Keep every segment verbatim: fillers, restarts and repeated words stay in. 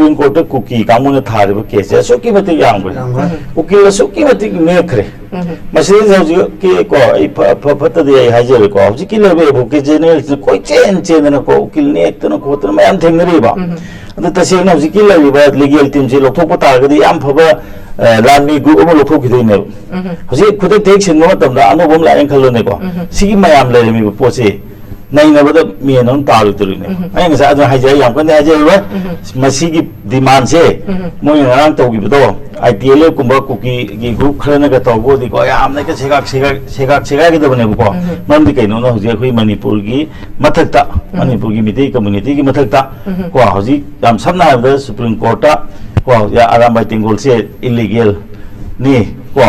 Supreme ꯀꯣꯔꯠꯇ ꯀꯨꯀꯤ ꯀꯥꯡꯕꯨꯅ ꯊꯥꯔꯤꯕ ꯀꯦꯁꯁꯦ ꯑꯁꯨꯛꯀꯤ ꯃꯇꯤꯛ ꯌꯥꯝꯈ꯭ꯔꯦ꯫ ꯌꯥꯝꯈ꯭ꯔꯦ꯫ ꯎꯀꯤꯜ ꯑꯁꯨꯛꯀꯤ ꯃꯇꯤꯛ ꯅꯦꯛꯈ꯭ꯔꯦ꯫ ꯎꯝ꯫ ꯃꯁꯤꯗꯩꯁꯤꯗ ꯍꯧꯖꯤꯛꯀꯤ ꯀꯣ, ꯑꯩ ꯐ-, ꯐ-, ꯐꯠꯇꯗꯤ ꯑꯩ ꯍꯥꯏꯖꯔꯦꯀꯣ, ꯍꯧꯖꯤꯛꯀꯤ ꯂꯩꯔꯤꯕ ꯑꯦꯗꯚꯣꯀꯦꯠ ꯖꯦꯅꯦꯔꯦꯜꯁꯤꯅ ꯀꯣꯏꯆꯦꯟ ꯆꯦꯟꯗꯅꯀꯣ, ꯎꯀꯤꯜ ꯅꯦꯛꯇꯅ ꯈꯣꯠꯇꯅ ꯃꯌꯥꯝ ꯊꯦꯡꯅꯔꯤꯕ꯫ ꯎꯝ꯫ ꯑꯗꯣ ꯇꯁꯦꯡꯅ ꯍꯧꯖꯤꯛꯀꯤ ꯂꯩꯔꯤꯕ ꯂꯤꯒꯦꯜ ꯇꯤꯝꯁꯦ ꯂꯧꯊꯣꯛꯄ ꯇꯥꯔꯒꯗꯤ ꯌꯥꯝ ꯐꯕ, ꯑ, ꯂꯥꯟꯃꯤ ꯒ꯭ꯔꯨꯞ ꯑꯃ ꯂꯧꯊꯣꯛꯈꯤꯗꯣꯏꯅꯦꯕ꯫ ꯎꯝ꯫ ꯍꯧꯖꯤꯛ ꯈꯨꯗꯛꯇ ꯍꯦꯛ ꯁꯤꯟꯕ ꯃꯇꯝꯗ ꯑꯅꯧꯕ ꯑꯃ ꯂꯥꯛꯑꯦꯅ ꯈꯜꯂꯣꯅꯦꯀꯣ꯫ ꯎꯝ꯫ ꯁꯤꯒꯤ ꯃꯌꯥꯝ ꯂꯩꯔꯝꯃꯤꯕ ꯄꯣꯠꯁꯤ ꯅꯩꯅꯕꯗ ꯃꯦꯟ ꯑꯃ ꯇꯥꯔꯣꯏꯗꯧꯔꯤꯅꯦꯕ꯫ ꯎꯝ꯫ ꯑꯩ ꯉꯁꯥꯏ ꯑꯗꯨ ꯍꯥꯏꯖꯔꯦ, ꯌꯥꯝ ꯀꯟꯅ ꯍꯥꯏꯖꯔꯔꯣꯏ꯫ ꯎꯝ꯫ ꯃꯁꯤꯒꯤ ꯗꯤꯃꯥꯟꯁꯦ ꯎꯝ꯫ ꯃꯣꯏꯅ ꯉꯔꯥꯡ ꯇꯧꯈꯤꯕꯗꯣ, ꯑꯥꯏ ꯇꯤ ꯑꯦꯜ ꯑꯦꯐ ꯀꯨꯝꯕ ꯀꯨꯀꯤꯒꯤ ꯒ꯭ꯔꯨꯞ ꯈꯔꯅꯒ ꯇꯧꯕ ꯑꯣꯏꯔꯗꯤꯀꯣ, ꯌꯥꯝꯅ ꯍꯦꯛꯇ ꯁꯦꯒꯥꯛ, ꯁꯦꯒꯥꯛ, ꯁꯦꯒꯥꯛ, ꯁꯦꯒꯥꯏꯒꯗꯕꯅꯦꯕꯀꯣ꯫ ꯎꯝ꯫ ꯃꯔꯝꯗꯤ ꯀꯩꯅꯣꯅ ꯍꯧꯖꯤꯛ ꯑꯩꯈꯣꯏ ꯃꯅꯤꯄꯨꯔꯒꯤ ꯃꯊꯛꯇ, ꯎꯝ꯫ ꯃꯅꯤꯄꯨꯔꯒꯤ ꯃꯤꯇꯩ ꯀꯝꯃ꯭ꯌꯨꯅꯤꯇꯤꯒꯤ ꯃꯊꯛꯇ ꯎꯝ꯫ ꯀꯣ, ꯍꯧꯖꯤꯛ ꯌꯥꯝ ꯁꯝꯅ ꯍꯥꯏꯔꯕꯗ ꯁꯨꯄ꯭ꯔꯤꯝ ꯀꯣꯔꯠꯇ ꯀꯣ, ꯌꯥ-, ꯑꯔꯥꯝꯕꯥꯏ ꯇꯦꯡꯒꯣꯜꯁꯦ ꯏꯜꯂꯤꯒꯦꯜ ꯅꯤ ꯀꯣ,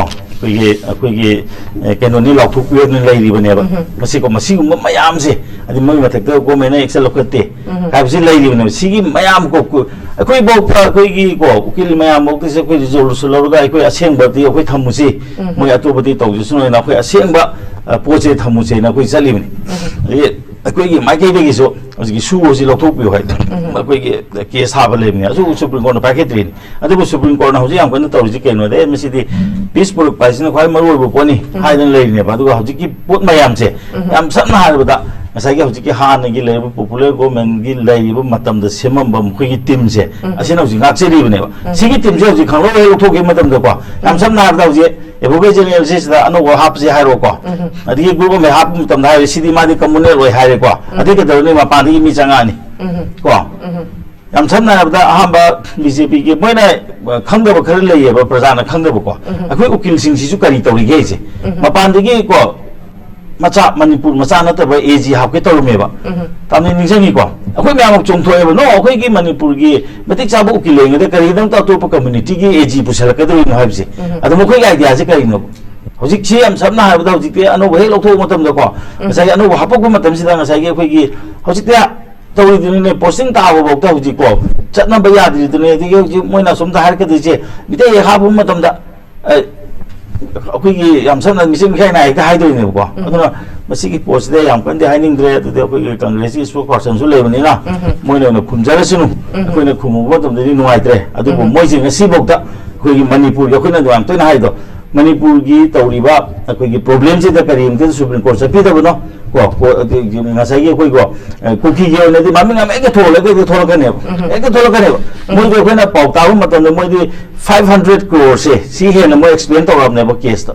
ꯑꯩꯈꯣꯏꯒꯤ, ꯑꯩꯈꯣꯏꯒꯤ, ꯑꯦ, ꯀꯩꯅꯣꯅꯤ ꯂꯥꯎꯊꯣꯛꯄꯤꯌꯣꯅ ꯂꯩꯔꯤꯕꯅꯦꯕ꯫ ꯎꯝ꯫ ꯃꯁꯤꯀꯣ, ꯃꯁꯤꯒꯨꯝꯕ ꯃꯌꯥꯝꯁꯦ, ꯍꯥꯏꯗꯤ ꯃꯣꯏ ꯃꯊꯛꯇ ꯒꯣꯔꯃꯦꯟꯅ ꯑꯦꯛꯁꯟ ꯂꯧꯈꯠꯇꯦ ꯎꯝ꯫ ꯍꯥꯏꯕꯁꯤ ꯂꯩꯔꯤꯕꯅꯦꯕ꯫ ꯁꯤꯒꯤ ꯃꯌꯥꯝ ꯀꯣ, ꯀꯣ, ꯑꯩꯈꯣꯏꯐꯥꯎꯗ, ꯑꯩꯈꯣꯏꯒꯤ ꯀꯣ, ꯎꯀꯤꯜ ꯃꯌꯥꯝꯐꯥꯎꯗꯁꯨ ꯑꯩꯈꯣꯏ ꯔꯤꯖꯣꯜꯌꯨꯁꯟ ꯂꯧꯔꯒ ꯑꯩꯈꯣꯏ ꯑꯁꯦꯡꯕꯗꯤ ꯑꯩꯈꯣꯏ ꯊꯝꯃꯨꯁꯤ, ꯎꯝ꯫ ꯃꯣꯏ ꯑꯇꯣꯞꯄꯗꯤ ꯇꯧꯖꯁꯅꯨ ꯍꯥꯏꯅ ꯑꯩꯈꯣꯏ ꯑꯁꯦꯡꯕ, ꯑ, ꯄꯣꯠꯁꯦ ꯊꯝꯃꯨꯁꯦꯅ ꯑꯩꯈꯣꯏ ꯆꯠꯂꯤꯕꯅꯤ꯫ ꯎꯝ꯫ ꯑꯗꯒꯤ ꯑꯩꯈꯣꯏꯒꯤ ꯃꯥꯏꯀꯩꯗꯒꯤꯁꯨ ꯍꯧꯖꯤꯛꯀꯤ ꯁꯨ ꯑꯁꯤ ꯂꯧꯊꯣꯛꯄꯤꯌꯨ ꯍꯥꯏꯗꯅ ꯎꯝ꯫ ꯑꯩꯈꯣꯏꯒꯤ ꯀꯦꯁ ꯁꯥꯕ ꯂꯩꯕꯅꯤ꯫ ꯑꯗꯨ ꯁꯨꯄ꯭ꯔꯤꯝ ꯀꯣꯔꯠꯅ ꯄꯥꯏꯈꯠꯇ꯭ꯔꯤꯅꯤ꯫ ꯑꯗꯨꯕꯨ ꯁꯨꯄ꯭ꯔꯤꯝ ꯀꯣꯔꯠꯅ ꯍꯧꯖꯤꯛ ꯌꯥꯝ ꯀꯟꯅ ꯇꯧꯔꯤꯁꯤ ꯀꯩꯅꯣꯗ, "ꯑꯦ, ꯃꯁꯤꯗꯤ ꯄꯤꯁ ꯄꯨꯔꯛꯄ ꯍꯥꯏꯁꯤꯅ ꯈ꯭ꯋꯥꯏ ꯃꯔꯨ ꯑꯣꯏꯕ ꯄꯣꯠꯅꯤ" ꯎꯝ꯫ ꯍꯥꯏꯗꯅ ꯂꯩꯔꯤꯅꯦꯕ꯫ ꯑꯗꯨꯒ ꯍꯧꯖꯤꯛꯀꯤ ꯄꯣꯠ ꯃꯌꯥꯝꯁꯦ, ꯎꯝ꯫ ꯌꯥꯝ ꯁꯝꯅ ꯍꯥꯏꯔꯕꯗ, ꯉꯁꯥꯏꯒꯤ ꯍꯧꯖꯤꯛꯀꯤ ꯍꯥꯟꯅꯒꯤ ꯂꯩꯔꯤꯕ ꯄꯣꯄꯨꯂꯔ ꯒꯣꯔꯃꯦꯟꯒꯤ ꯂꯩꯔꯤꯕ ꯃꯇꯝꯗ ꯁꯦꯝꯃꯝꯕ ꯃꯈꯣꯏꯒꯤ ꯇꯤꯝꯁꯦ, ꯎꯝ꯫ ꯑꯁꯤꯅ ꯍꯧꯖꯤꯛ ꯉꯥꯛꯆꯔꯤꯕꯅꯦꯕ꯫ ꯎꯝ꯫ ꯁꯤꯒꯤ ꯇꯤꯝꯁꯦ ꯍꯧꯖꯤꯛ ꯈꯪꯂꯧ ꯍꯦꯛ ꯂꯧꯊꯣꯛꯈꯤꯕ ꯃꯇꯝꯗꯀꯣ, ꯌꯥꯝ ꯎꯝ꯫ ꯁꯝꯅ ꯍꯥꯏꯔꯕꯗ ꯍꯧꯖꯤꯛ ꯑꯦꯗꯚꯣꯀꯦꯠ ꯖꯦꯅꯦꯔꯦꯜꯁꯦ ꯁꯤꯗ ꯑꯅꯧꯕ ꯍꯥꯞꯄꯁꯦ ꯍꯥꯏꯔꯣꯀꯣ꯫ ꯎꯝ꯫ ꯑꯗꯒꯤ ꯒ꯭ꯔꯨꯞ ꯑꯃ ꯍꯥꯞꯄ ꯃꯇꯝꯗ ꯍꯥꯏꯔꯦ, "ꯁꯤꯗꯤ ꯃꯥꯗꯤ ꯀꯝꯃꯨꯅꯦꯜ ꯑꯣꯏ" ꯍꯥꯏꯔꯦꯀꯣ꯫ ꯎꯝ꯫ ꯑꯗꯩ ꯀꯩꯗꯧꯔꯅꯤ? ꯃꯄꯥꯟꯗꯒꯤ ꯃꯤ ꯆꯪꯉꯛꯑꯅꯤ꯫ ꯎꯝ꯫ ꯀꯣ? ꯎꯝ꯫ ꯌꯥꯝ ꯁꯝꯅ ꯍꯥꯏꯔꯕꯗ, ꯑꯍꯥꯟꯕ ꯕꯤ ꯖꯦ ꯄꯤꯒꯤ ꯃꯣꯏꯅ, ꯑ, ꯈꯪꯗꯕ ꯈꯔ ꯂꯩꯌꯦꯕ, ꯄ꯭ꯔꯖꯥꯅ ꯈꯪꯗꯕꯀꯣ꯫ ꯎꯝ꯫ ꯑꯩꯈꯣꯏ ꯎꯀꯤꯜꯁꯤꯡꯁꯤꯁꯨ ꯀꯔꯤ ꯇꯧꯔꯤꯒꯦ ꯍꯥꯏꯁꯦ꯫ ꯎꯝ꯫ ꯃꯄꯥꯟꯗꯒꯤ ꯀꯣ, ꯃꯆꯥ, ꯃꯅꯤꯄꯨꯔ ꯃꯆꯥ ꯅꯠꯇꯕ ꯑꯦ ꯖꯤ ꯍꯥꯞꯀꯦ ꯇꯧꯔꯝꯃꯦꯕ꯫ ꯎꯝ꯫ ꯇꯥꯝꯅ ꯅꯤꯡꯁꯤꯡꯉꯤꯀꯣ? ꯑꯩꯈꯣꯏ ꯃꯌꯥꯝ ꯆꯣꯡꯊꯣꯛꯑꯦꯕ꯫ "No, ꯑꯩꯈꯣꯏꯒꯤ ꯃꯅꯤꯄꯨꯔꯒꯤ ꯃꯇꯤꯛ ꯆꯥꯕ ꯎꯀꯤꯜ ꯂꯩꯔꯤꯉꯩꯗ ꯀꯔꯤꯒꯤꯗꯃꯛꯇ ꯑꯇꯣꯞꯄ ꯀꯝꯃ꯭ꯌꯨꯅꯤꯇꯤꯒꯤ ꯑꯦ ꯖꯤ ꯄꯨꯁꯜꯂꯛꯀꯗꯧꯔꯤꯅꯣ?" ꯍꯥꯏꯕꯁꯦ꯫ ꯎꯝ꯫ ꯑꯗꯣ ꯃꯈꯣꯏꯒꯤ ꯑꯥꯏꯗꯤꯌꯥꯁꯦ ꯀꯔꯤꯅꯣ? ꯍꯧꯖꯤꯛꯁꯤ ꯌꯥꯝ ꯁꯝꯅ ꯍꯥꯏꯔꯕꯗ, ꯍꯧꯖꯤꯛꯇꯤ ꯑꯅꯧꯕ ꯍꯦꯛ ꯂꯧꯊꯣꯛꯄ ꯃꯇꯝꯗꯀꯣ, ꯎꯝ꯫ ꯉꯁꯥꯏꯒꯤ ꯑꯅꯧꯕ ꯍꯥꯄꯛꯄ ꯃꯇꯝꯁꯤꯗ ꯉꯁꯥꯏꯒꯤ ꯑꯩꯈꯣꯏꯒꯤ ꯍꯧꯖꯤꯛꯇꯤ ꯇꯧꯔꯤꯗꯨꯅꯤꯅꯦ, ꯄꯣꯁꯇꯤꯡ ꯇꯥꯕ ꯐꯥꯎꯗ ꯍꯧꯖꯤꯛꯀꯣ ꯆꯠꯅꯕ ꯌꯥꯗ꯭ꯔꯤꯗꯨꯅꯦ꯫ ꯑꯗꯒꯤ ꯍꯧꯖꯤꯛ ꯃꯣꯏꯅ ꯑꯁꯣꯝꯗ ꯍꯥꯏꯔꯛꯀꯗꯣꯏꯁꯦ, ꯃꯤꯇꯩ ꯍꯦꯛ ꯍꯥꯞꯄ ꯃꯇꯝꯗ, ꯑ, ꯑꯩꯈꯣꯏꯒꯤ ꯌꯥꯝ ꯁꯝꯅ ꯃꯤꯆꯪ ꯃꯤꯈꯥꯏ ꯅꯥꯏ ꯍꯦꯛꯇ ꯍꯥꯏꯗꯣꯏꯅꯦꯕꯀꯣ꯫ ꯑꯗꯨꯅ ꯃꯁꯤꯒꯤ ꯄꯣꯠꯁꯤꯗ ꯌꯥꯝ ꯀꯟꯅꯗꯤ ꯍꯥꯏꯅꯤꯡꯗ꯭ꯔꯦ꯫ ꯑꯗꯨꯗꯤ ꯑꯩꯈꯣꯏꯒꯤ ꯀꯪꯒ꯭ꯔꯦꯁꯀꯤ ꯏꯁꯄꯣꯛꯁ ꯄꯥꯔꯁꯟꯁꯨ ꯂꯩꯕꯅꯤꯅ ꯃꯣꯏꯅ ꯑꯣꯏꯅ ꯈꯨꯝꯖꯔꯁꯅꯨ꯫ ꯑꯩꯈꯣꯏꯅ ꯈꯨꯝꯃꯨꯕ ꯃꯇꯝꯗꯗꯤ ꯅꯨꯡꯉꯥꯏꯇ꯭ꯔꯦ꯫ ꯑꯗꯨꯕꯨ ꯃꯣꯏꯁꯦ ꯉꯁꯤꯐꯥꯎꯗ ꯑꯩꯈꯣꯏꯒꯤ ꯃꯅꯤꯄꯨꯔꯒꯤ, ꯑꯩꯈꯣꯏꯅ ꯌꯥꯝ ꯇꯣꯏꯅ ꯍꯥꯏꯗꯣ, ꯃꯅꯤꯄꯨꯔꯒꯤ ꯇꯧꯔꯤꯕ ꯑꯩꯈꯣꯏꯒꯤ ꯄ꯭ꯔꯣꯕ꯭ꯂꯦꯝꯁꯤꯗ ꯀꯔꯤꯝꯇ ꯁꯨꯄ꯭ꯔꯤꯝ ꯀꯣꯔꯠ ꯆꯠꯄꯤꯗꯕꯅꯣ? ꯀꯣ, ꯀꯣ-, ꯑꯗꯨꯒꯤ ꯉꯁꯥꯏꯒꯤ ꯑꯩꯈꯣꯏꯀꯣ, ꯑ, ꯀꯨꯀꯤꯒꯤ ꯑꯣꯏꯅꯗꯤ ꯃꯃꯤꯡ ꯑꯃ ꯍꯦꯛꯇ ꯊꯣꯜꯂꯒ ꯍꯦꯛꯇ ꯊꯣꯛꯂꯛꯀꯅꯦꯕ꯫ ꯍꯦꯛꯇ ꯊꯣꯛꯂꯛꯀꯅꯦꯕ꯫ ꯃꯣꯏꯗꯤ ꯑꯩꯈꯣꯏꯅ ꯄꯥꯎ ꯇꯥꯕ ꯃꯇꯝꯗ ꯃꯣꯏꯗꯤ five hundred crore ꯁꯦ ꯁꯤ ꯍꯦꯟꯅ ꯃꯣꯏ ꯑꯦꯛꯁꯄꯦꯟ ꯇꯧꯔꯕꯅꯦꯕ ꯀꯦꯁꯇ꯫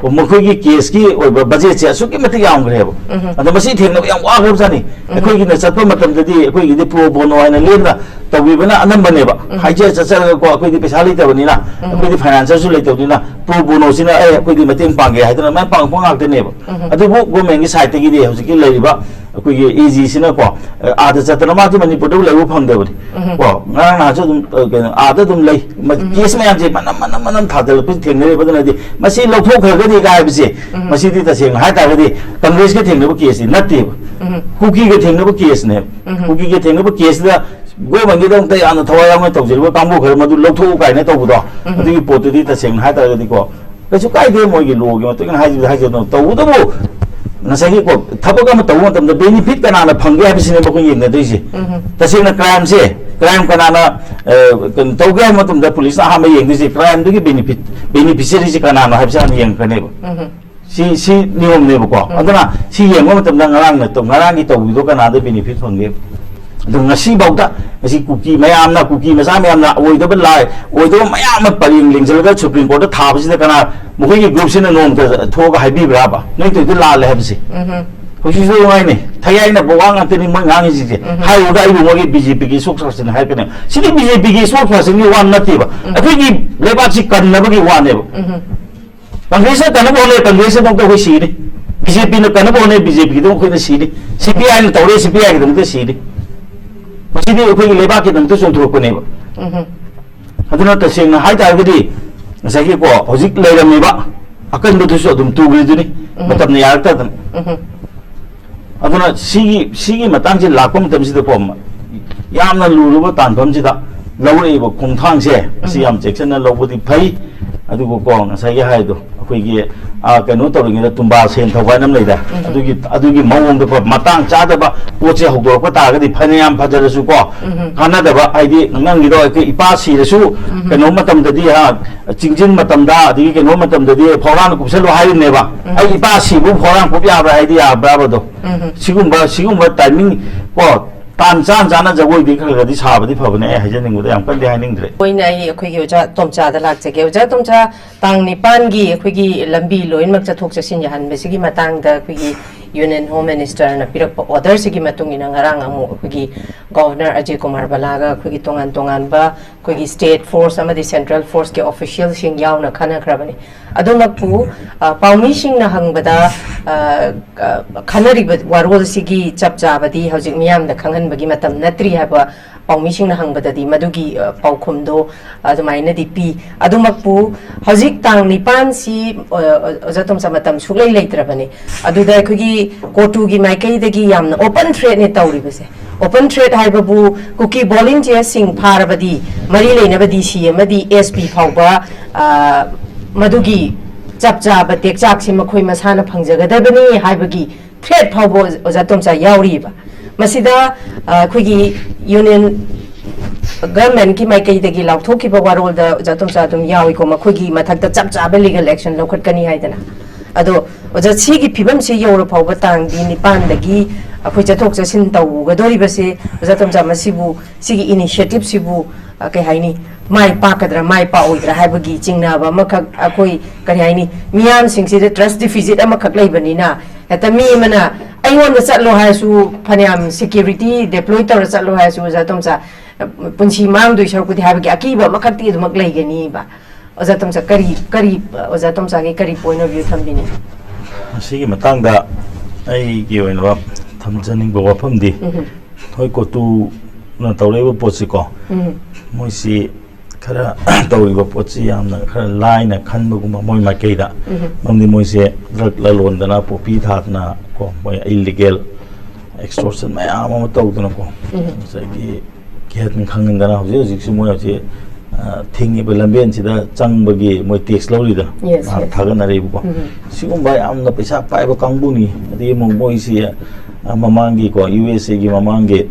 ꯀꯣ, ꯃꯈꯣꯏꯒꯤ ꯀꯦꯁꯀꯤ ꯑꯣꯏꯕ ꯕꯖꯦꯠꯁꯦ ꯑꯁꯨꯛꯀꯤ ꯃꯇꯤꯛ ꯌꯥꯝꯈ꯭ꯔꯦꯕ꯫ ꯑꯗꯣ ꯃꯁꯤ ꯊꯦꯡꯅꯕ ꯌꯥꯝ ꯋꯥꯈ꯭ꯔꯕꯖꯥꯠꯅꯤ꯫ ꯑꯩꯈꯣꯏꯒꯤꯅ ꯆꯠꯄ ꯃꯇꯝꯗꯗꯤ ꯑꯩꯈꯣꯏꯒꯤꯗꯤ ꯄ꯭ꯔꯣ ꯕꯣꯅꯣ ꯍꯥꯏꯅ ꯂꯦꯝꯅ ꯇꯧꯕꯤꯕꯅ ꯑꯅꯝꯕꯅꯦꯕ꯫ ꯍꯥꯏꯖ ꯆꯠꯆꯔꯒꯀꯣ, ꯑꯩꯈꯣꯏꯗꯤ ꯄꯩꯁꯥ ꯂꯩꯇꯕꯅꯤꯅ, ꯑꯩꯈꯣꯏꯗꯤ ꯐꯥꯏꯅꯥꯟꯁꯔꯁꯨ ꯂꯩꯇꯕꯅꯤꯅ, ꯄ꯭ꯔꯣ ꯕꯣꯅꯣꯁꯤꯅ "ꯑꯦ, ꯑꯩꯈꯣꯏꯗꯤ ꯃꯇꯦꯡ ꯄꯥꯡꯒꯦ" ꯍꯥꯏꯗꯅ ꯑꯗꯨꯃꯥꯏꯅ ꯄꯥꯡꯉꯛꯄ ꯉꯥꯛꯇꯅꯦꯕ꯫ ꯑꯗꯨꯕꯨ ꯒꯣꯔꯃꯦꯟꯒꯤ ꯁꯥꯏꯠꯇꯒꯤꯗꯤ ꯍꯧꯖꯤꯛꯀꯤ ꯂꯩꯔꯤꯕ ꯑꯩꯈꯣꯏꯒꯤ ꯑꯦ ꯖꯤꯁꯤꯅꯀꯣ, ꯑ, ꯑꯥꯗ ꯆꯠꯇꯅ ꯃꯥꯗꯤ ꯃꯅꯤꯄꯨꯔꯗꯕꯨ ꯂꯩꯕ ꯐꯪꯗꯕꯅꯤ꯫ ꯀꯣ, ꯉꯔꯥꯡ ꯅꯍꯥꯟꯁꯨ ꯑꯗꯨꯝ, ꯑ, ꯀꯩꯅꯣ, ꯑꯥꯗ ꯑꯗꯨꯝ ꯂꯩ꯫ ꯃ-, ꯀꯦꯁ ꯃꯌꯥꯝꯁꯦ ꯃꯅꯝ, ꯃꯅꯝ, ꯃꯅꯝ ꯊꯥꯗꯔꯛꯄꯁꯤ ꯊꯦꯡꯅꯔꯦꯕ꯫ ꯑꯗꯨꯅꯗꯤ ꯃꯁꯤ ꯂꯧꯊꯣꯛꯈ꯭ꯔꯒꯗꯤ ꯀꯥꯏ ꯍꯥꯏꯕꯁꯦ, ꯃꯁꯤꯗꯤ ꯇꯁꯦꯡꯅ ꯍꯥꯏꯇꯥꯔꯒꯗꯤ ꯀꯪꯒ꯭ꯔꯦꯁꯀ ꯊꯦꯡꯅꯕ ꯀꯦꯁꯇꯤ ꯅꯠꯇꯦꯕ꯫ ꯀꯨꯀꯤꯒ ꯊꯦꯡꯅꯕ ꯀꯦꯁꯅꯦꯕ꯫ ꯀꯨꯀꯤꯒ ꯊꯦꯡꯅꯕ ꯀꯦꯁꯁꯤꯗ ꯒꯣꯔꯃꯦꯟꯒꯤꯗꯃꯛꯇ ꯌꯥꯝꯅ ꯊꯋꯥꯏ ꯌꯥꯎꯅ ꯇꯧꯖꯔꯤꯕ ꯀꯥꯡꯕꯨ ꯈꯔ ꯃꯗꯨ ꯂꯧꯊꯣꯛꯎ ꯀꯥꯏꯅ ꯇꯧꯕꯗꯣ, ꯑꯗꯨꯒꯤ ꯄꯣꯠꯇꯨꯗꯤ ꯇꯁꯦꯡꯅ ꯍꯥꯏꯇꯥꯔꯒꯗꯤꯀꯣ, ꯀꯩꯁꯨ ꯀꯥꯏꯗꯦ, ꯃꯣꯏꯒꯤ ꯂꯣꯒꯤ ꯃꯇꯨꯡ ꯏꯟꯅ ꯍꯥꯏꯖꯕꯗ ꯍꯥꯏꯖꯗꯅ꯫ ꯇꯧꯕꯇꯕꯨ ꯉꯁꯥꯏꯒꯤꯀꯣ, ꯊꯕꯛ ꯑꯃ ꯇꯧꯕ ꯃꯇꯝꯗ ꯕꯦꯅꯤꯐꯤꯠ ꯀꯅꯥꯅ ꯐꯪꯒꯦ ꯍꯥꯏꯕꯁꯤꯅꯦꯕ ꯑꯩꯈꯣꯏ ꯌꯦꯡꯅꯗꯣꯏꯁꯦ꯫ ꯇꯁꯦꯡꯅ ꯀ꯭ꯔꯥꯏꯝꯁꯦ, ꯀ꯭ꯔꯥꯏꯝ ꯀꯅꯥꯅ, ꯑ, ꯀꯩꯅꯣ ꯇꯧꯒꯦ ꯍꯥꯏꯕ ꯃꯇꯝꯗ ꯄꯨꯂꯤꯁꯅ ꯑꯍꯥꯟꯕ ꯌꯦꯡꯗꯣꯏꯁꯦ ꯀ꯭ꯔꯥꯏꯝꯗꯨꯒꯤ ꯕꯦꯅꯤꯐꯤꯠ, ꯕꯦꯅꯤꯐꯤꯁꯔꯤꯁꯦ ꯀꯅꯥꯅꯣ ꯍꯥꯏꯕꯁꯦ ꯍꯥꯟꯅ ꯌꯦꯡꯉꯛꯀꯅꯦꯕ꯫ ꯁꯤ, ꯁꯤ ꯅꯤꯌꯣꯝꯅꯦꯕꯀꯣ꯫ ꯑꯗꯨꯅ ꯁꯤ ꯌꯦꯡꯕ ꯃꯇꯝꯗ ꯉꯔꯥꯡꯅ ꯇꯧ-, ꯉꯔꯥꯡꯒꯤ ꯇꯧꯕꯤꯗꯣ ꯀꯅꯥꯗ ꯕꯦꯅꯤꯐꯤꯠ ꯐꯪꯒꯦ? ꯑꯗꯣ ꯉꯁꯤꯐꯥꯎꯗ ꯉꯁꯤ ꯀꯨꯀꯤ ꯃꯌꯥꯝꯅ, ꯀꯨꯀꯤ ꯃꯆꯥ ꯃꯌꯥꯝꯅ ꯑꯣꯏꯗꯕ ꯂꯥꯏ, ꯑꯣꯏꯗꯕ ꯃꯌꯥꯝ ꯑꯃ ꯄꯔꯦꯡ ꯂꯦꯡꯁꯤꯜꯂꯒ ꯁꯨꯄ꯭ꯔꯤꯝ ꯀꯣꯔꯠꯇ ꯊꯥꯕꯁꯤꯗ ꯀꯅꯥ, ꯃꯈꯣꯏꯒꯤ ꯒ꯭ꯔꯨꯞꯁꯤꯅ ꯅꯣꯡꯃꯇ ꯊꯣꯛꯑꯒ ꯍꯥꯏꯕꯤꯕ꯭ꯔꯥꯕ ꯅꯣꯏ ꯇꯧꯔꯤꯗꯣ ꯂꯥꯜꯂꯦ ꯍꯥꯏꯕꯁꯦ? ꯍꯧꯖꯤꯛꯁꯨ ꯉꯥꯏꯅꯦ, ꯊꯌꯥꯏꯅꯕ ꯋꯥ ꯉꯥꯛꯇꯅꯤ ꯃꯣꯏ ꯉꯥꯡꯉꯤꯁꯤꯡꯁꯦ꯫ ꯍꯥꯏꯔꯨꯔꯒ ꯑꯩꯕꯨ ꯃꯣꯏꯒꯤ ꯕꯤ ꯖꯦ ꯄꯤꯒꯤ ꯏꯁꯄꯣꯛꯁ ꯄꯥꯔꯁꯟ ꯍꯥꯏꯔꯛꯀꯅꯦꯕ꯫ ꯁꯤꯗꯤ ꯕꯤ ꯖꯦ ꯄꯤꯒꯤ ꯏꯁꯄꯣꯛꯁ ꯄꯥꯔꯁꯟꯒꯤ ꯋꯥ ꯅꯠꯇꯦꯕ꯫ ꯑꯩꯈꯣꯏꯒꯤ ꯂꯩꯕꯥꯛꯁꯤ ꯀꯟꯅꯕꯒꯤ ꯋꯥꯅꯦꯕ꯫ ꯀꯪꯒ꯭ꯔꯦꯁꯅ ꯀꯟꯅꯕ ꯍꯣꯠꯅꯩ, ꯀꯪꯒ꯭ꯔꯦꯁꯀꯤꯗꯃꯛꯇ ꯑꯩꯈꯣꯏ ꯁꯤꯒꯅꯤ꯫ ꯕꯤ ꯖꯦ ꯄꯤꯅ ꯀꯟꯅꯕ ꯍꯣꯠꯅꯩ, ꯕꯤ ꯖꯦ ꯄꯤꯒꯤꯗꯃꯛ ꯑꯩꯈꯣꯏꯅ ꯁꯤꯅꯤ꯫ ꯁꯤ ꯄꯤ ꯑꯥꯏꯅ ꯇꯧꯔꯦ, ꯁꯤ ꯄꯤ ꯑꯥꯏꯒꯤꯗꯃꯛꯇ ꯁꯤꯅꯤ꯫ ꯃꯁꯤꯗꯤ ꯑꯩꯈꯣꯏꯒꯤ ꯂꯩꯕꯥꯛꯀꯤꯗꯃꯛꯇ ꯆꯣꯡꯊꯣꯔꯛꯄꯅꯦꯕ꯫ ꯑꯗꯨꯅ ꯇꯁꯦꯡꯅ ꯍꯥꯏ ꯇꯥꯔꯒꯗꯤ ꯉꯁꯥꯏꯒꯤꯀꯣ, ꯍꯧꯖꯤꯛ ꯂꯩꯔꯝꯃꯤꯕ ꯑꯀꯟꯕꯗꯨꯁꯨ ꯑꯗꯨꯝ ꯇꯨꯈ꯭ꯔꯤꯗꯨꯅꯤ, ꯃꯇꯝꯅ ꯌꯥꯔꯛꯇꯗꯅ꯫ ꯑꯗꯨꯅ ꯁꯤꯒꯤ, ꯁꯤꯒꯤ ꯃꯇꯥꯡꯁꯤ ꯂꯥꯛꯄ ꯃꯇꯝꯁꯤꯗꯀꯣ, ꯌꯥꯝꯅ ꯂꯨꯔꯕ ꯇꯥꯟꯐꯝꯁꯤꯗ ꯂꯧꯔꯛꯏꯕ ꯈꯣꯡꯊꯥꯡꯁꯦ, ꯃꯁꯤ ꯌꯥꯝ ꯆꯦꯛꯁꯤꯟꯅ ꯂꯧꯕꯗꯤ ꯐꯩ꯫ ꯑꯗꯨꯒ ꯀꯣ, ꯉꯁꯥꯏꯒꯤ ꯍꯥꯏꯗꯣ, ꯑꯩꯈꯣꯏꯒꯤ, ꯑ, ꯀꯩꯅꯣ ꯇꯧꯔꯤꯉꯩꯗ ꯇꯨꯝꯕꯥ ꯁꯦꯟ ꯊꯧꯕ ꯍꯥꯏꯅ ꯑꯃ ꯂꯩꯗ, ꯑꯗꯨꯒꯤ, ꯑꯗꯨꯒꯤ ꯃꯑꯣꯡꯗꯀꯣ, ꯃꯇꯥꯡ ꯆꯥꯗꯕ ꯄꯣꯠꯁꯦ ꯍꯧꯗꯣꯔꯛꯄ ꯇꯥꯔꯒꯗꯤ, ꯐꯅꯌꯥꯝ ꯐꯖꯔꯁꯨ ꯀꯣ, ꯀꯥꯟꯅꯗꯕ, ꯍꯥꯏꯗꯤ ꯅꯪꯒꯤꯗꯣ ꯑꯩꯈꯣꯏ ꯏꯄꯥ ꯁꯤꯔꯁꯨ, ꯀꯩꯅꯣ ꯃꯇꯝꯗꯗꯤ, ꯍꯥ, ꯆꯤꯡꯖꯤꯟ ꯃꯇꯝꯗ, ꯑꯗꯒꯤ ꯀꯩꯅꯣ ꯃꯇꯝꯗꯗꯤ ꯐꯧꯔꯥꯅ ꯀꯨꯞꯁꯜꯂꯨ ꯍꯥꯏꯔꯤꯅꯦꯕ꯫ ꯑꯩ ꯏꯄꯥ ꯁꯤꯕꯨ ꯐꯧꯔꯥꯅ ꯀꯨꯞ ꯌꯥꯕ꯭ꯔꯥ ꯍꯥꯏꯗꯤ ꯌꯥꯕ꯭ꯔꯥꯕꯗꯣ? ꯁꯤꯒꯨꯝꯕ, ꯁꯤꯒꯨꯝꯕ timing ꯀꯣ, ꯇꯥꯟ ꯆꯥꯟ ꯆꯥꯅ ꯖꯒꯣꯏꯗꯤ ꯈꯔ ꯈꯔꯗꯤ ꯁꯥꯕꯗꯤ ꯐꯕꯅꯦ, ꯑꯩ ꯍꯥꯏꯖꯅꯤꯡꯕꯗ ꯌꯥꯝ ꯀꯟꯗꯤ ꯍꯥꯏꯅꯤꯡꯗ꯭ꯔꯦ꯫ ꯑꯣꯏꯅ ꯑꯩ ꯑꯩꯈꯣꯏꯒꯤ ꯑꯣꯖꯥ ꯇꯣꯝꯆꯥꯗ ꯂꯥꯛꯆꯒꯦ꯫ ꯑꯣꯖꯥ ꯇꯣꯝꯆꯥ, ꯇꯥꯡ ꯅꯤꯄꯥꯟꯒꯤ ꯑꯩꯈꯣꯏꯒꯤ ꯂꯝꯕꯤ ꯂꯣꯏꯅꯃꯛ ꯆꯠꯊꯣꯛ ꯆꯠꯁꯤꯟ ꯌꯥꯍꯟꯕꯁꯤꯒꯤ ꯃꯇꯥꯡꯗ ꯑꯩꯈꯣꯏꯒꯤ Union Home Ministerꯅ ꯄꯤꯔꯛꯄ orderꯁꯤꯒꯤ ꯃꯇꯨꯡ ꯏꯟꯅ ꯉꯔꯥꯡ ꯑꯃꯨꯛ ꯑꯩꯈꯣꯏꯒꯤ Governor ꯑꯖꯌ ꯀꯨꯃꯥꯔ ꯕꯂꯥꯒ ꯑꯩꯈꯣꯏꯒꯤ ꯇꯣꯉꯥꯟ ꯇꯣꯉꯥꯟꯕ ꯑꯩꯈꯣꯏꯒꯤ state force ꯑꯃꯗꯤ central forceꯀꯤ officialꯁꯤꯡ ꯌꯥꯎꯅ ꯈꯟꯅꯈ꯭ꯔꯕꯅꯤ꯫ ꯑꯗꯨꯃꯛꯄꯨ, ꯑ, ꯄꯥꯎꯃꯤꯁꯤꯡꯅ ꯍꯪꯕꯗ, ꯑ, ꯑ, ꯈꯟꯅꯔꯤꯕ ꯋꯥꯔꯣꯜꯁꯤꯒꯤ ꯆꯞ ꯆꯥꯕꯗꯤ ꯍꯧꯖꯤꯛ ꯃꯤꯌꯥꯝꯗ ꯈꯪꯍꯟꯕꯒꯤ ꯃꯇꯝ ꯅꯠꯇ꯭ꯔꯤ ꯍꯥꯏꯕ ꯄꯥꯎꯃꯤꯁꯤꯡꯅ ꯍꯪꯕꯗꯗꯤ ꯃꯗꯨꯒꯤ, ꯑ, ꯄꯥꯎꯈꯨꯝꯗꯣ ꯑꯗꯨꯃꯥꯏꯅꯗꯤ ꯄꯤ꯫ ꯑꯗꯨꯃꯛꯄꯨ ꯍꯧꯖꯤꯛ ꯇꯥꯡ ꯅꯤꯄꯥꯟꯁꯤ, ꯑ, ꯑ, ꯑꯣꯖꯥ ꯇꯣꯝꯆꯥ, ꯃꯇꯝ ꯁꯨꯛꯂꯩ ꯂꯩꯇ꯭ꯔꯕꯅꯤ꯫ ꯑꯗꯨꯗ ꯑꯩꯈꯣꯏꯒꯤ ꯀꯣꯇꯨꯒꯤ ꯃꯥꯏꯀꯩꯗꯒꯤ ꯌꯥꯝꯅ open threatꯅꯦ ꯇꯧꯔꯤꯕꯁꯦ꯫ Open threat ꯍꯥꯏꯕꯕꯨ ꯀꯨꯀꯤ volunteersꯁꯤꯡ ꯐꯥꯔꯕꯗꯤ ꯃꯔꯤ ꯂꯩꯅꯕ D C ꯑꯃꯗꯤ S P ꯐꯥꯎꯕ, ꯑ, ꯃꯗꯨꯒꯤ ꯆꯞ ꯆꯥꯕ ꯇꯦꯛꯆꯥꯛꯁꯤ ꯃꯈꯣꯏ ꯃꯁꯥꯅ ꯐꯪꯖꯒꯗꯕꯅꯤ ꯍꯥꯏꯕꯒꯤ threat ꯐꯥꯎꯕ ꯑꯣꯖꯥ ꯇꯣꯝꯆꯥ ꯌꯥꯎꯔꯤꯕ꯫ ꯃꯁꯤꯗ, ꯑ, ꯑꯩꯈꯣꯏꯒꯤ Union Governmentꯀꯤ ꯃꯥꯏꯀꯩꯗꯒꯤ ꯂꯥꯎꯊꯣꯛꯈꯤꯕ ꯋꯥꯔꯣꯜꯗ ꯑꯣꯖꯥ ꯇꯣꯝꯆꯥ ꯑꯗꯨꯝ ꯌꯥꯎꯏꯀꯣ, ꯃꯈꯣꯏꯒꯤ ꯃꯊꯛꯇ ꯆꯞ ꯆꯥꯕ legal action ꯂꯧꯈꯠꯀꯅꯤ ꯍꯥꯏꯗꯅ꯫ ꯑꯗꯣ ꯑꯣꯖꯥ, ꯁꯤꯒꯤ ꯐꯤꯕꯝꯁꯤ ꯌꯧꯔ ꯐꯥꯎꯕ ꯇꯥꯡꯗꯤ ꯅꯤꯄꯥꯟꯗꯒꯤ ꯑꯩꯈꯣꯏ ꯆꯠꯊꯣꯛ ꯆꯠꯁꯤꯟ ꯇꯧꯒꯗꯧꯔꯤꯕꯁꯦ, ꯑꯣꯖꯥ ꯇꯣꯝꯆꯥ, ꯃꯁꯤꯕꯨ, ꯁꯤꯒꯤ initiativeꯁꯤꯕꯨ, ꯑ, ꯀꯩ ꯍꯥꯏꯅꯤ, ꯃꯥꯏ ꯄꯥꯛꯀꯗ꯭ꯔꯥ ꯃꯥꯏ ꯄꯥꯛꯑꯣꯏꯗ꯭ꯔꯥ ꯍꯥꯏꯕꯒꯤ ꯆꯤꯡꯅꯕ ꯑꯃꯈꯛ, ꯑꯩꯈꯣꯏ, ꯀꯔꯤ ꯍꯥꯏꯅꯤ, ꯃꯤꯌꯥꯝꯁꯤꯡꯁꯤꯗ trust deficit ꯑꯃꯈꯛ ꯂꯩꯕꯅꯤꯅ, ꯍꯦꯛꯇ ꯃꯤ ꯑꯃꯅ ꯑꯩꯉꯣꯟꯗ ꯆꯠꯂꯣ ꯍꯥꯏꯔꯁꯨ, ꯐꯅꯌꯥꯝ security deploy ꯇꯧꯔ ꯆꯠꯂꯣ ꯍꯥꯏꯔꯁꯨ, ꯑꯣꯖꯥ ꯇꯣꯝꯆꯥ, ꯄꯨꯟꯁꯤ ꯃꯥꯡꯗꯣꯏ ꯁꯔꯨꯛꯄꯨꯗꯤ ꯍꯥꯏꯕꯒꯤ ꯑꯀꯤꯕ ꯑꯃꯈꯛꯇꯤ ꯑꯗꯨꯃꯛ ꯂꯩꯒꯅꯤꯕ꯫ ꯑꯣꯖꯥ ꯇꯣꯝꯆꯥ, ꯀꯔꯤ, ꯀꯔꯤ, ꯑꯣꯖꯥ ꯇꯣꯝꯆꯥꯒꯤ ꯀꯔꯤ point of view ꯊꯝꯕꯤꯅꯤꯡꯉꯤ? ꯃꯁꯤꯒꯤ ꯃꯇꯥꯡꯗ ꯑꯩꯒꯤ ꯑꯣꯏꯅ ꯊꯝꯖꯅꯤꯡꯕ ꯋꯥꯐꯝꯗꯤ, ꯎꯝ꯫ ꯍꯣꯏ, ꯀꯣꯇꯨꯅ ꯇꯧꯔꯛꯏꯕ ꯄꯣꯠꯁꯤꯀꯣ, ꯎꯝ꯫ ꯃꯣꯏꯁꯤ ꯈꯔ ꯇꯧꯔꯤꯕ ꯄꯣꯠꯁꯤ ꯌꯥꯝꯅ ꯈꯔ ꯂꯥꯏꯅ ꯈꯟꯕꯒꯨꯝꯕ ꯃꯣꯏ ꯃꯥꯏꯀꯩꯗ꯫ ꯎꯝ꯫ ꯃꯔꯝꯗꯤ ꯃꯣꯏꯁꯦ drug ꯂꯂꯣꯟꯗꯅ, poppy ꯊꯥꯗꯅ ꯀꯣ, ꯃꯣꯏ illegal extortion ꯃꯌꯥꯝ ꯑꯃ ꯇꯧꯗꯅꯀꯣ, ꯎꯝ꯫ ꯉꯁꯥꯏꯒꯤ ꯀꯤꯍꯟ ꯈꯪꯍꯟꯗꯅ ꯍꯧꯖꯤꯛ ꯍꯧꯖꯤꯛꯁꯨ ꯃꯣꯏ ꯍꯧꯖꯤꯛ, ꯑ, ꯑ, ꯊꯤꯡꯉꯤꯕ ꯂꯝꯕꯦꯟꯁꯤꯗ ꯆꯪꯕꯒꯤ ꯃꯣꯏ ꯇꯦꯛꯁ ꯂꯧꯔꯤꯗꯅ, Yes, ꯅꯍꯥꯟ yes. ꯊꯥꯒꯠꯅꯔꯤꯕꯀꯣ꯫ ꯎꯝ꯫ ꯁꯤꯒꯨꯝꯕ ꯌꯥꯝꯅ ꯄꯩꯁꯥ ꯄꯥꯏꯕ ꯀꯥꯡꯕꯨꯅꯤ꯫ ꯑꯗꯒꯤ ꯑꯃꯨꯛ ꯃꯣꯏꯁꯤ, ꯑ, ꯃꯃꯥꯡꯒꯤꯀꯣ, ꯌꯨ ꯑꯦꯁ ꯑꯦꯒꯤ ꯃꯃꯥꯡꯒꯤ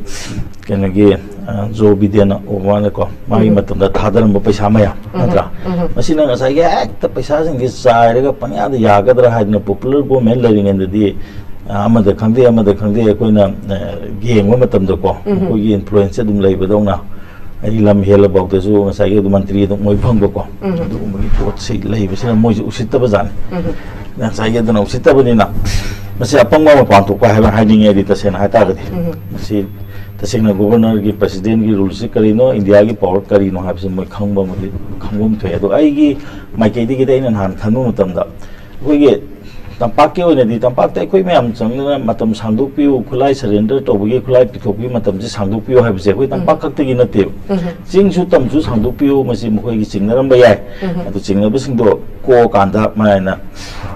ꯀꯩꯅꯣꯒꯤ, ꯑ, ꯖꯣ ꯕꯤꯗꯦꯟ ꯑꯣꯕꯥꯃꯥꯅꯀꯣ, ꯃꯥꯒꯤ ꯎꯝ꯫ ꯃꯇꯝꯗ ꯊꯥꯗꯔꯝꯕ ꯄꯩꯁꯥ ꯃꯌꯥꯝ, ꯎꯝ꯫ ꯅꯠꯇ꯭ꯔꯥ? ꯎꯝ꯫ ꯃꯁꯤꯅ ꯉꯁꯥꯏꯒꯤ ꯍꯦꯛꯇ ꯄꯩꯁꯥꯁꯤꯡꯁꯤ ꯆꯥꯏꯔꯒ ꯄꯪꯌꯥꯗ ꯌꯥꯒꯗ꯭ꯔꯥ ꯍꯥꯏꯗꯅ, ꯄꯣꯄꯨꯂꯔ ꯒꯣꯔꯃꯦꯟ ꯂꯩꯔꯤꯉꯩꯗꯗꯤ, ꯑ, ꯑꯃꯗ ꯈꯪꯗꯦ, ꯑꯃꯗ ꯈꯪꯗꯦ, ꯑꯩꯈꯣꯏꯅ, ꯑ, ꯌꯦꯡꯕ ꯃꯇꯝꯗꯀꯣ, ꯎꯝ꯫ ꯑꯩꯈꯣꯏꯒꯤ ꯏꯟꯐ꯭ꯂꯨꯌꯦꯟꯁꯁꯦ ꯑꯗꯨꯝ ꯂꯩꯕꯗꯧꯅ, ꯑꯩ ꯂꯝ ꯍꯦꯜꯂꯐꯥꯎꯗꯁꯨ ꯉꯁꯥꯏꯒꯤ ꯑꯗꯨꯝ ꯃꯟꯇ꯭ꯔꯤ ꯑꯗꯨꯝ ꯑꯣꯏ ꯐꯪꯕꯀꯣ, ꯎꯝ꯫ ꯑꯗꯨꯒꯨꯝꯕꯒꯤ ꯄꯣꯠꯁꯤ ꯂꯩꯕꯁꯤꯅ ꯃꯣꯏꯁꯨ ꯎꯁꯤꯠꯇꯕ ꯖꯥꯠꯅꯤ꯫ ꯎꯝ꯫ ꯉꯁꯥꯏꯒꯤ ꯑꯗꯨꯅ ꯎꯁꯤꯠꯇꯕꯅꯤꯅ, ꯃꯁꯤ ꯑꯄꯪꯕ ꯃꯄꯥꯟ ꯊꯣꯛꯄ ꯍꯥꯏꯕ ꯍꯥꯏꯅꯤꯡꯉꯦ ꯑꯩꯗꯤ, ꯇꯁꯦꯡꯅ ꯍꯥꯏꯇꯥꯔꯒꯗꯤ꯫ ꯎꯝ꯫ ꯃꯁꯤ ꯇꯁꯦꯡꯅ ꯒꯣꯕꯔꯅꯔꯒꯤ, ꯄ꯭ꯔꯁꯤꯗꯦꯟꯒꯤ ꯔꯨꯜꯁꯤ ꯀꯔꯤꯅꯣ, ꯏꯟꯗꯤꯌꯥꯒꯤ ꯄꯥꯋꯔ ꯀꯔꯤꯅꯣ ꯍꯥꯏꯕꯁꯤ ꯃꯣꯏ ꯈꯪꯕ ꯑꯃꯗꯤ ꯈꯪꯐꯝ ꯊꯣꯛꯑꯦ꯫ ꯑꯗꯣ ꯑꯩꯒꯤ ꯃꯥꯏꯀꯩꯗꯒꯤꯗꯤ ꯑꯩꯅ ꯅꯍꯥꯟ ꯈꯟꯕ ꯃꯇꯝꯗ, ꯑꯩꯈꯣꯏꯒꯤ ꯇꯝꯄꯥꯛꯀꯤ ꯑꯣꯏꯅꯗꯤ, ꯇꯝꯄꯥꯛꯇ ꯑꯩꯈꯣꯏ ꯃꯌꯥꯝ ꯆꯪꯗꯅ ꯃꯇꯝ ꯁꯥꯡꯗꯣꯛꯄꯤꯌꯨ, ꯈꯨꯠꯂꯥꯏ ꯁꯔꯦꯟꯗꯔ ꯇꯧꯕꯒꯤ ꯈꯨꯠꯂꯥꯏ ꯄꯤꯊꯣꯛꯄꯒꯤ ꯃꯇꯝꯁꯦ ꯁꯥꯡꯗꯣꯛꯄꯤꯌꯨ ꯍꯥꯏꯕꯁꯦ ꯑꯩꯈꯣꯏ ꯎꯝ꯫ ꯇꯝꯄꯥꯛ ꯈꯛꯇꯒꯤ ꯅꯠꯇꯦꯕ꯫ ꯎꯝ꯫ ꯆꯤꯡꯁꯨ ꯇꯝꯁꯨ ꯁꯥꯡꯗꯣꯛꯄꯤꯌꯨ, ꯃꯁꯤ ꯃꯈꯣꯏꯒꯤ ꯆꯤꯡꯅꯔꯝꯕ ꯌꯥꯏ꯫ ꯎꯝ꯫ ꯑꯗꯨ ꯆꯤꯡꯅꯕꯁꯤꯡꯗꯣ ꯀꯣꯛꯑꯀꯥꯟꯗ ꯃꯔꯥꯏꯅ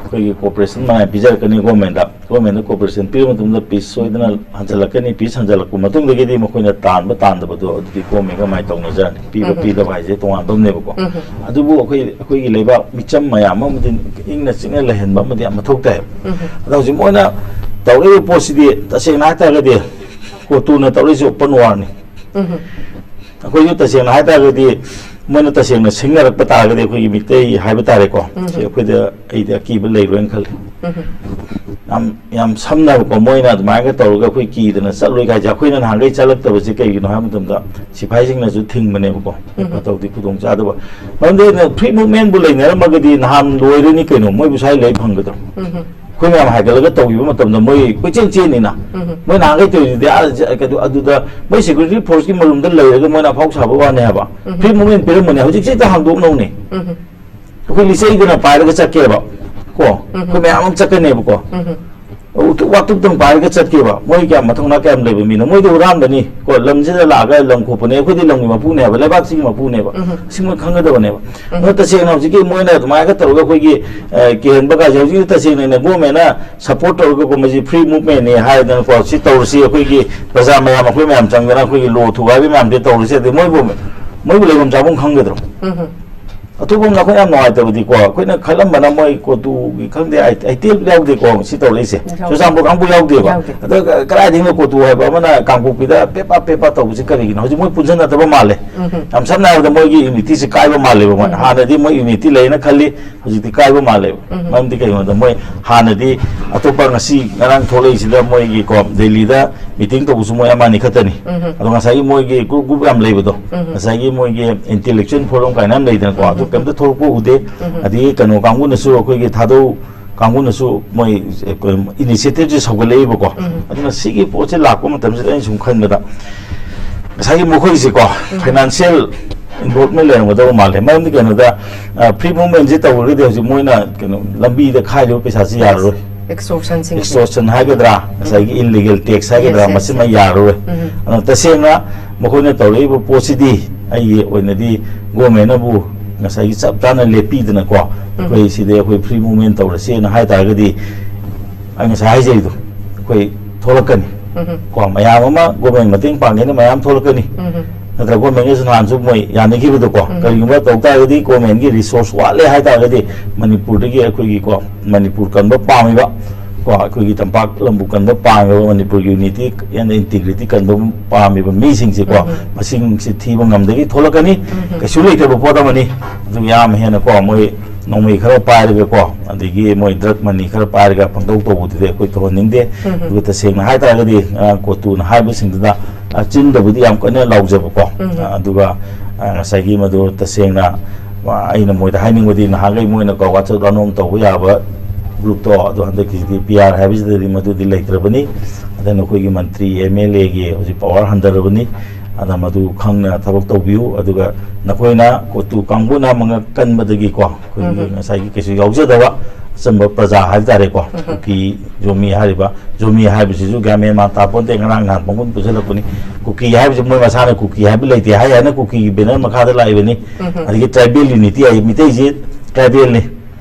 ꯑꯩꯈꯣꯏꯒꯤ ꯀꯣꯑꯣꯄꯔꯦꯁꯟ ꯃꯔꯥꯏꯅ ꯄꯤꯖꯔꯛꯀꯅꯤ ꯒꯣꯔꯃꯦꯟꯗ꯫ ꯒꯣꯔꯃꯦꯟꯗ ꯀꯣꯑꯣꯄꯔꯦꯁꯟ ꯄꯤꯕ ꯃꯇꯝꯗ ꯄꯤꯁ ꯁꯣꯏꯗꯅ ꯍꯟꯖꯜꯂꯛꯀꯅꯤ꯫ ꯄꯤꯁ ꯍꯟꯖꯜꯂꯛꯄ ꯃꯇꯨꯡꯗꯒꯤꯗꯤ ꯃꯈꯣꯏꯅ ꯇꯥꯟꯕ ꯇꯥꯟꯗꯕꯗꯣ ꯑꯗꯨꯗꯤ ꯒꯣꯔꯃꯦꯟꯒ ꯃꯥꯏ ꯇꯧꯅꯖꯔꯅꯤ꯫ ꯄꯤꯕ ꯎꯝ꯫ ꯄꯤꯗꯕ ꯍꯥꯏꯁꯦ ꯇꯣꯉꯥꯟꯕ ꯑꯃꯅꯦꯕꯀꯣ꯫ ꯎꯝ꯫ ꯑꯗꯨꯕꯨ ꯑꯩꯈꯣꯏ, ꯑꯩꯈꯣꯏꯒꯤ ꯂꯩꯕꯥꯛ ꯃꯤꯆꯝ ꯃꯌꯥꯝ ꯑꯃꯗꯤ ꯏꯪꯅ ꯆꯤꯛꯅ ꯂꯩꯍꯟꯕ ꯑꯃꯗꯤ ꯌꯥꯝ ꯃꯊꯧ ꯇꯥꯏ꯫ ꯎꯝ꯫ ꯑꯗꯣ ꯍꯧꯖꯤꯛ ꯃꯣꯏꯅ ꯇꯧꯔꯛꯏꯕ ꯄꯣꯠꯁꯤꯗꯤ ꯇꯁꯦꯡꯅ ꯍꯥꯏꯇꯥꯔꯒꯗꯤ ꯀꯣꯇꯨꯅ ꯇꯧꯔꯛꯏꯁꯤ ꯑꯣꯄꯟ ꯋꯥꯔꯅꯤ꯫ ꯎꯝ꯫ ꯑꯩꯈꯣꯏꯁꯨ ꯇꯁꯦꯡꯅ ꯍꯥꯏꯇꯥꯔꯒꯗꯤ ꯃꯣꯏꯅ ꯇꯁꯦꯡꯅ ꯁꯤꯡꯅꯔꯛꯄ ꯇꯥꯔꯒꯗꯤ ꯑꯩꯈꯣꯏꯒꯤ ꯃꯤꯇꯩ ꯍꯥꯏꯕ ꯇꯥꯔꯦꯀꯣ, ꯎꯝ꯫ ꯁꯤ ꯑꯩꯈꯣꯏꯗ ꯑꯩꯗꯤ ꯑꯀꯤꯕ ꯂꯩꯔꯣꯏꯅ ꯈꯜꯂꯤ꯫ ꯎꯝ꯫ ꯌꯥꯝ, ꯌꯥꯝ ꯁꯝꯅꯕꯀꯣ, ꯃꯣꯏꯅ ꯑꯗꯨꯃꯥꯏꯅ ꯇꯧꯔꯒ ꯑꯩꯈꯣꯏ ꯀꯤꯗꯅ ꯆꯠꯂꯣꯏ ꯀꯥꯏꯁꯦ, ꯑꯩꯈꯣꯏꯅ ꯅꯍꯥꯟꯈꯩ ꯆꯠꯂꯛꯇꯕꯁꯦ ꯀꯩꯒꯤꯅꯣ ꯍꯥꯏꯕ ꯃꯇꯝꯗ ꯁꯤꯐꯥꯏꯁꯤꯡꯅꯁꯨ ꯊꯤꯡꯕꯅꯦꯕꯀꯣ꯫ ꯎꯝ꯫ ꯐꯠꯇꯕꯗꯤ ꯈꯨꯗꯣꯡ ꯆꯥꯗꯕ꯫ ꯃꯔꯝꯗꯤ ꯑꯩꯅ ꯐ꯭ꯔꯤ ꯃꯨꯚꯃꯦꯟꯕꯨ ꯂꯩꯅꯔꯝꯃꯒꯗꯤ ꯅꯍꯥꯟ ꯂꯣꯏꯔꯅꯤ ꯀꯩꯅꯣ, ꯃꯣꯏꯕꯨ ꯁ꯭ꯋꯥꯏ ꯂꯩ ꯐꯪꯒꯗ꯭ꯔꯣ? ꯎꯝ꯫ ꯑꯩꯈꯣꯏ ꯃꯌꯥꯝ ꯍꯥꯏꯒꯠꯂꯒ ꯇꯧꯈꯤꯕ ꯃꯇꯝꯗ ꯃꯣꯏ ꯀꯣꯏꯆꯦꯟ ꯆꯦꯟꯅꯤꯅ꯫ ꯎꯝ꯫ ꯃꯣꯏ ꯅꯍꯥꯟꯈꯩ ꯇꯧꯔꯤꯗꯨꯗꯤ ꯑꯥ ꯖ-, ꯀꯩꯅꯣ, ꯑꯗꯨꯗ ꯃꯣꯏ ꯁꯦꯀ꯭ꯌꯨꯔꯤꯇꯤ ꯐꯣꯔꯁꯀꯤ ꯃꯔꯨꯝꯗ ꯂꯩꯔꯒ ꯃꯣꯏꯅ ꯑꯐꯥꯎ ꯁꯥꯕ ꯋꯥꯅꯦ ꯍꯥꯏꯕ꯫ ꯎꯝ꯫ ꯐ꯭ꯔꯤ ꯃꯨꯚꯃꯦꯟ ꯄꯤꯔꯝꯕꯅꯦ, ꯍꯧꯖꯤꯛꯁꯦ ꯍꯦꯛꯇ ꯍꯥꯡꯗꯣꯛꯅꯧꯅꯦ꯫ ꯎꯝ꯫ ꯑꯩꯈꯣꯏ ꯂꯤꯆꯩꯗꯅ ꯄꯥꯏꯔꯒ ꯆꯠꯀꯦꯕ ꯀꯣ, ꯎꯝ꯫ ꯑꯩꯈꯣꯏ ꯃꯌꯥꯝ ꯑꯃ ꯆꯠꯀꯅꯦꯕꯀꯣ꯫ ꯎꯝ꯫ ꯎꯇꯨꯞ ꯋꯥꯇꯨꯞꯇꯪ ꯄꯥꯏꯔꯒ ꯆꯠꯀꯦꯕ꯫ ꯃꯣꯏ ꯀꯌꯥꯝ ꯃꯊꯧꯅꯥ ꯀꯌꯥꯝ ꯂꯩꯕ ꯃꯤꯅꯣ? ꯃꯣꯏꯗꯤ ꯍꯨꯔꯥꯟꯕꯅꯤ ꯀꯣ, ꯂꯝꯁꯤꯗ ꯂꯥꯛꯑꯒ ꯂꯝ ꯈꯣꯛꯄꯅꯦ, ꯑꯩꯈꯣꯏꯗꯤ ꯂꯝꯒꯤ ꯃꯄꯨꯅꯦꯕ, ꯂꯩꯕꯥꯛꯁꯤꯒꯤ ꯃꯄꯨꯅꯦꯕ꯫ ꯎꯝ꯫ ꯑꯁꯤ ꯃꯣꯏ ꯈꯪꯒꯗꯕꯅꯦꯕ꯫ ꯎꯝ꯫ ꯑꯗꯣ ꯇꯁꯦꯡꯅ ꯍꯧꯖꯤꯛꯀꯤ ꯃꯣꯏꯅ ꯑꯗꯨꯃꯥꯏꯅ ꯇꯧꯔꯒ ꯑꯩꯈꯣꯏꯒꯤ, ꯑ, ꯀꯤꯍꯟꯕ ꯀꯥꯏꯁꯦ ꯍꯧꯖꯤꯛ ꯇꯁꯦꯡꯅ ꯑꯩꯅ ꯒꯣꯔꯃꯦꯟꯅ ꯁꯞꯄꯣꯔꯠ ꯇꯧꯔꯒꯀꯣ, ꯃꯁꯤ ꯐ꯭ꯔꯤ ꯃꯨꯚꯃꯦꯟꯅꯤ ꯍꯥꯏꯗꯅꯀꯣ, ꯁꯤ ꯇꯧꯔꯁꯤ, ꯑꯩꯈꯣꯏꯒꯤ ꯄ꯭ꯔꯖꯥ ꯃꯌꯥꯝ, ꯑꯩꯈꯣꯏ ꯃꯌꯥꯝ ꯆꯪꯗꯅ ꯑꯩꯈꯣꯏꯒꯤ ꯂꯣ ꯊꯨꯒꯥꯏꯕ ꯃꯌꯥꯝꯁꯦ ꯇꯧꯔꯁꯤ, ꯑꯗꯩ ꯃꯣꯏꯕꯨ ꯃꯣꯏꯕꯨ ꯂꯩꯐꯝ ꯆꯥꯐꯝ ꯈꯪꯒꯗ꯭ꯔꯣ? ꯑꯇꯣꯞꯄ ꯑꯃꯅ ꯑꯩꯈꯣꯏ ꯌꯥꯝ ꯅꯨꯡꯉꯥꯏꯇꯕꯗꯤꯀꯣ, ꯑꯩꯈꯣꯏꯅ ꯈꯜꯂꯝꯕꯅ ꯃꯣꯏ ꯀꯣꯇꯨꯒꯤ ꯈꯪꯗꯦ, ꯑꯥꯏ ꯇꯤ ꯑꯦꯜ ꯌꯥꯎꯗꯦꯀꯣ ꯁꯤ ꯇꯧꯔꯛꯏꯁꯦ꯫ ꯌꯥꯎꯗꯦ꯫ ꯆꯨꯔꯆꯥꯟꯄꯨꯔ ꯀꯥꯡꯕꯨ ꯌꯥꯎꯗꯦꯕ꯫ ꯌꯥꯎꯗꯦ꯫ ꯑꯗꯣ ꯀꯗꯥꯏꯗꯒꯤꯅꯣ ꯀꯣꯇꯨ ꯍꯥꯏꯕ ꯑꯃꯅ ꯀꯥꯡꯄꯣꯛꯄꯤꯗ ꯄꯦꯄꯥ ꯄꯦꯄꯥ ꯇꯧꯕꯁꯤ ꯀꯔꯤꯒꯤꯅꯣ? ꯍꯧꯖꯤꯛ ꯃꯣꯏ ꯄꯨꯟꯁꯤꯟꯅꯗꯕ ꯃꯥꯜꯂꯦ꯫ ꯌꯥꯝ ꯁꯝꯅ ꯍꯥꯏꯔꯕꯗ ꯃꯣꯏꯒꯤ ꯌꯨꯅꯤꯇꯤꯁꯤ ꯀꯥꯏꯕ ꯃꯥꯜꯂꯦꯕ꯫ ꯃꯣꯏ ꯍꯥꯟꯅꯗꯤ ꯃꯣꯏ ꯌꯨꯅꯤꯇꯤ ꯂꯩꯅ ꯈꯜꯂꯤ, ꯍꯧꯖꯤꯛꯇꯤ ꯀꯥꯏꯕ ꯃꯥꯜꯂꯦꯕ꯫ ꯃꯔꯝꯗꯤ ꯀꯩꯒꯤꯅꯣꯗ ꯃꯣꯏ ꯍꯥꯟꯅꯗꯤ ꯑꯇꯣꯞꯄ ꯉꯁꯤ ꯉꯔꯥꯡ ꯊꯣꯛꯂꯛꯏꯁꯤꯗ ꯃꯣꯏꯒꯤꯀꯣ ꯗꯦꯜꯂꯤꯗ ꯃꯤꯇꯤꯡ ꯇꯧꯕꯁꯨ ꯃꯣꯏ ꯑꯃꯅꯤ ꯈꯛꯇꯅꯤ꯫ ꯑꯗꯣ ꯉꯁꯥꯏꯒꯤ ꯃꯣꯏꯒꯤ ꯒ꯭ꯔꯨꯞ ꯒ꯭ꯔꯨꯞ ꯌꯥꯝ ꯂꯩꯕꯗꯣ, ꯉꯁꯥꯏꯒꯤ ꯃꯣꯏꯒꯤ ꯏꯟꯇꯦꯂꯦꯛꯆꯨꯋꯦꯜ ꯐꯣꯔꯝ ꯀꯥꯏꯅ ꯌꯥꯝ ꯂꯩꯗꯅꯀꯣ, ꯑꯗꯨ ꯀꯩꯝꯇ ꯊꯣꯛꯂꯛꯄ ꯎꯗꯦ꯫ ꯑꯗꯒꯤ ꯀꯩꯅꯣ ꯀꯥꯡꯕꯨꯅꯁꯨ, ꯑꯩꯈꯣꯏꯒꯤ ꯊꯥꯗꯧ ꯀꯥꯡꯕꯨꯅꯁꯨ ꯃꯣꯏ ꯏꯅꯤꯁꯤꯌꯦꯇꯤꯚꯁꯦ ꯁꯧꯒꯠꯂꯛꯏꯕꯀꯣ꯫ ꯑꯗꯨꯅ ꯁꯤꯒꯤ ꯄꯣꯠꯁꯦ ꯂꯥꯛꯄ ꯃꯇꯝꯁꯤꯗ ꯑꯩꯅ ꯁꯨꯝ ꯈꯟꯕꯗ ꯉꯁꯥꯏꯒꯤ ꯃꯈꯣꯏꯒꯤꯁꯦꯀꯣ ꯐꯥꯏꯅꯥꯟꯁꯤꯌꯦꯜ ꯏꯟꯚꯣꯜꯚꯃꯦꯟ ꯂꯩꯔꯝꯒꯗꯕ ꯃꯥꯜꯂꯦ꯫ ꯃꯔꯝꯗꯤ ꯀꯩꯅꯣꯗ, ꯐ꯭ꯔꯤ ꯃꯨꯚꯃꯦꯟꯁꯦ ꯇꯧꯔꯒꯗꯤ ꯍꯧꯖꯤꯛ ꯃꯣꯏꯅ ꯀꯩꯅꯣ ꯂꯝꯕꯤꯗ ꯈꯥꯏꯔꯤꯕ ꯄꯩꯁꯥꯁꯤ ꯌꯥꯔꯔꯣꯏ꯫ ꯑꯦꯛꯁꯇꯣꯔꯁꯟꯁꯤꯡꯁꯦ꯫ ꯑꯦꯛꯁꯇꯣꯔꯁꯟ ꯍꯥꯏꯒꯗ꯭ꯔꯥ, ꯉꯁꯥꯏꯒꯤ ꯏꯜꯂꯤꯒꯦꯜ ꯇꯦꯛꯁ ꯍꯥꯏꯒꯗ꯭ꯔꯥ, ꯌꯦꯁ, ꯌꯦꯁ, ꯃꯁꯤꯃ ꯌꯦꯁ꯫ ꯌꯥꯔꯔꯣꯏ꯫ ꯑꯗꯨꯅ ꯇꯁꯦꯡꯅ ꯃꯈꯣꯏꯅ ꯇꯧꯔꯛꯏꯕ ꯄꯣꯠꯁꯤꯗꯤ ꯑꯩꯒꯤ ꯑꯣꯏꯅꯗꯤ ꯒꯣꯔꯃꯦꯟꯅꯕꯨ ꯉꯁꯥꯏꯒꯤ ꯆꯞ ꯆꯥꯅ ꯂꯦꯞꯄꯤꯗꯅꯀꯣ, ꯑꯩꯈꯣꯏ ꯁꯤꯗ ꯑꯩꯈꯣꯏ ꯐ꯭ꯔꯤ ꯃꯨꯚꯃꯦꯟ ꯇꯧꯔꯁꯦꯅ ꯍꯥꯏ ꯇꯥꯔꯒꯗꯤ ꯑꯩ ꯉꯁꯥꯏ ꯍꯥꯏꯖꯔꯤꯗꯣ ꯑꯩꯈꯣꯏ ꯊꯣꯛꯂꯛꯀꯅꯤ꯫ ꯀꯣ, ꯃꯌꯥꯝ ꯑꯃ ꯒꯣꯔꯃꯦꯟ ꯃꯇꯦꯡ ꯄꯥꯡꯒꯦꯅ ꯃꯌꯥꯝ ꯊꯣꯛꯂꯛꯀꯅꯤ꯫ ꯅꯠꯇ꯭ꯔ ꯒꯣꯔꯃꯦꯟꯒꯤꯁꯨ ꯅꯍꯥꯟꯁꯨ ꯃꯣꯏ ꯌꯥꯅꯈꯤꯕꯗꯣꯀꯣ, ꯀꯔꯤꯒꯨꯝꯕ ꯇꯧ ꯇꯥꯔꯒꯗꯤ ꯒꯣꯔꯃꯦꯟꯒꯤ ꯔꯤꯁꯣꯔꯁ ꯋꯥꯠꯂꯦ ꯍꯥꯏ ꯇꯥꯔꯒꯗꯤ ꯃꯅꯤꯄꯨꯔꯗꯒꯤ ꯑꯩꯈꯣꯏꯒꯤ ꯀꯣ ꯃꯅꯤꯄꯨꯔ ꯀꯟꯕ ꯄꯥꯝꯃꯤꯕ ꯀꯣ ꯑꯩꯈꯣꯏꯒꯤ ꯇꯝꯄꯥꯛ ꯂꯝꯕꯨ ꯀꯟꯕ ꯄꯥꯝꯃꯤꯕ ꯃꯅꯤꯄꯨꯔꯒꯤ ꯌꯨꯅꯤꯇꯤ ꯑꯦꯟ ꯏꯟꯇꯤꯒ꯭ꯔꯤꯇꯤ ꯀꯟꯕ ꯄꯥꯝꯃꯤꯕ ꯃꯤꯁꯤꯡꯁꯦꯀꯣ ꯃꯁꯤꯡꯁꯤ ꯊꯤꯕ ꯉꯝꯗꯒꯤ ꯊꯣꯛꯂꯛꯀꯅꯤ꯫ ꯀꯩꯁꯨ ꯂꯩꯇꯕ ꯄꯣꯠ ꯑꯃꯅꯤ꯫ ꯑꯗꯨ ꯌꯥꯝ ꯍꯦꯟꯅ ꯀꯣ ꯃꯣꯏ ꯅꯣꯡꯃꯩ ꯈꯔ ꯄꯥꯏꯔꯒꯀꯣ, ꯑꯗꯒꯤ ꯃꯣꯏ ꯗ꯭ꯔꯒ ꯃꯅꯤ ꯈꯔ ꯄꯥꯏꯔꯒ ꯄꯪꯇꯧ ꯇꯧꯕꯗꯨꯗꯤ ꯑꯩꯈꯣꯏ ꯇꯧꯍꯟꯅꯤꯡꯗꯦ꯫ ꯑꯗꯨꯒ ꯇꯁꯦꯡꯅ ꯍꯥꯏꯇꯥꯔꯒꯗꯤ ꯉꯔꯥꯡ ꯀꯣꯇꯨꯅ ꯍꯥꯏꯕꯁꯤꯡꯗꯨꯗ, ꯑ, ꯆꯤꯟꯗꯕꯨꯗꯤ ꯌꯥꯝ ꯀꯟꯅ ꯂꯥꯎꯖꯕꯀꯣ꯫ ꯑ, ꯑꯗꯨꯒ, ꯑ, ꯉꯁꯥꯏꯒꯤ ꯃꯗꯨ ꯇꯁꯦꯡꯅ, ꯑ, ꯑꯩꯅ ꯃꯣꯏꯗ ꯍꯥꯏꯅꯤꯡꯕꯗꯤ ꯅꯍꯥꯟꯈꯩ ꯃꯣꯏꯅ ꯀꯣ WhatsApp ꯂꯥꯟꯅꯣꯝ ꯇꯧꯕ ꯌꯥꯕ ꯒ꯭ꯔꯨꯞꯇꯣ, ꯑꯗꯣ ꯍꯟꯗꯛꯀꯤꯁꯤꯗꯤ ꯄꯤ ꯑꯥꯔ ꯍꯥꯏꯕꯁꯤꯗꯗꯤ ꯃꯗꯨꯗꯤ ꯂꯩꯇ꯭ꯔꯕꯅꯤ꯫ ꯑꯗꯨꯅ ꯑꯩꯈꯣꯏꯒꯤ ꯃꯟꯇ꯭ꯔꯤ ꯑꯦꯝ ꯑꯦꯜ ꯑꯦꯒꯤ ꯍꯧꯖꯤꯛ ꯄꯋꯥꯔ ꯍꯟꯊꯔꯕꯅꯤ꯫ ꯑꯗ ꯃꯗꯨ ꯈꯪꯅ ꯊꯕꯛ ꯇꯧꯕꯤꯌꯨ꯫ ꯑꯗꯨꯒ ꯅꯈꯣꯏꯅ ꯀꯣꯇꯨ ꯀꯥꯡꯕꯨꯅ ꯃꯉꯛ ꯀꯟꯕꯗꯒꯤꯀꯣ, ꯑꯩꯈꯣꯏꯒꯤ ꯉꯁꯥꯏꯒꯤ ꯀꯩꯁꯨ ꯌꯥꯎꯖꯗꯕ ꯑꯆꯝꯕ ꯄ꯭ꯔꯖꯥ ꯍꯥꯏꯕ ꯇꯥꯔꯦꯀꯣ, ꯀꯨꯀꯤ, ꯖꯣꯃꯤ ꯍꯥꯏꯔꯤꯕ, ꯖꯣꯃꯤ ꯍꯥꯏꯕꯁꯤꯁꯨ ꯒ꯭ꯌꯥꯟ ꯃꯦꯟ ꯃꯥꯟ ꯇꯥꯄꯣꯟꯇꯦ, ꯉꯔꯥꯡ ꯅꯍꯥꯟ ꯄꯪꯄꯨꯟ ꯄꯨꯟꯁꯤꯜꯂꯛꯄꯅꯤ꯫ ꯀꯨꯀꯤ ꯍꯥꯏꯕꯁꯤ ꯃꯣꯏ ꯃꯁꯥꯅ ꯀꯨꯀꯤ ꯍꯥꯏꯕ ꯂꯩꯇꯦ ꯍꯥꯏ ꯍꯥꯏꯅ ꯀꯨꯀꯤꯒꯤ ꯕꯦꯅꯔ ꯃꯈꯥꯗ ꯂꯥꯛꯏꯕꯅꯤ꯫ ꯑꯗꯒꯤ ꯇ꯭ꯔꯥꯏꯕꯦꯜ ꯌꯨꯅꯤꯇꯤ ꯍꯥꯏ, ꯃꯤꯇꯩꯁꯤ ꯇ꯭ꯔꯥꯏꯕꯦꯜꯅꯤ꯫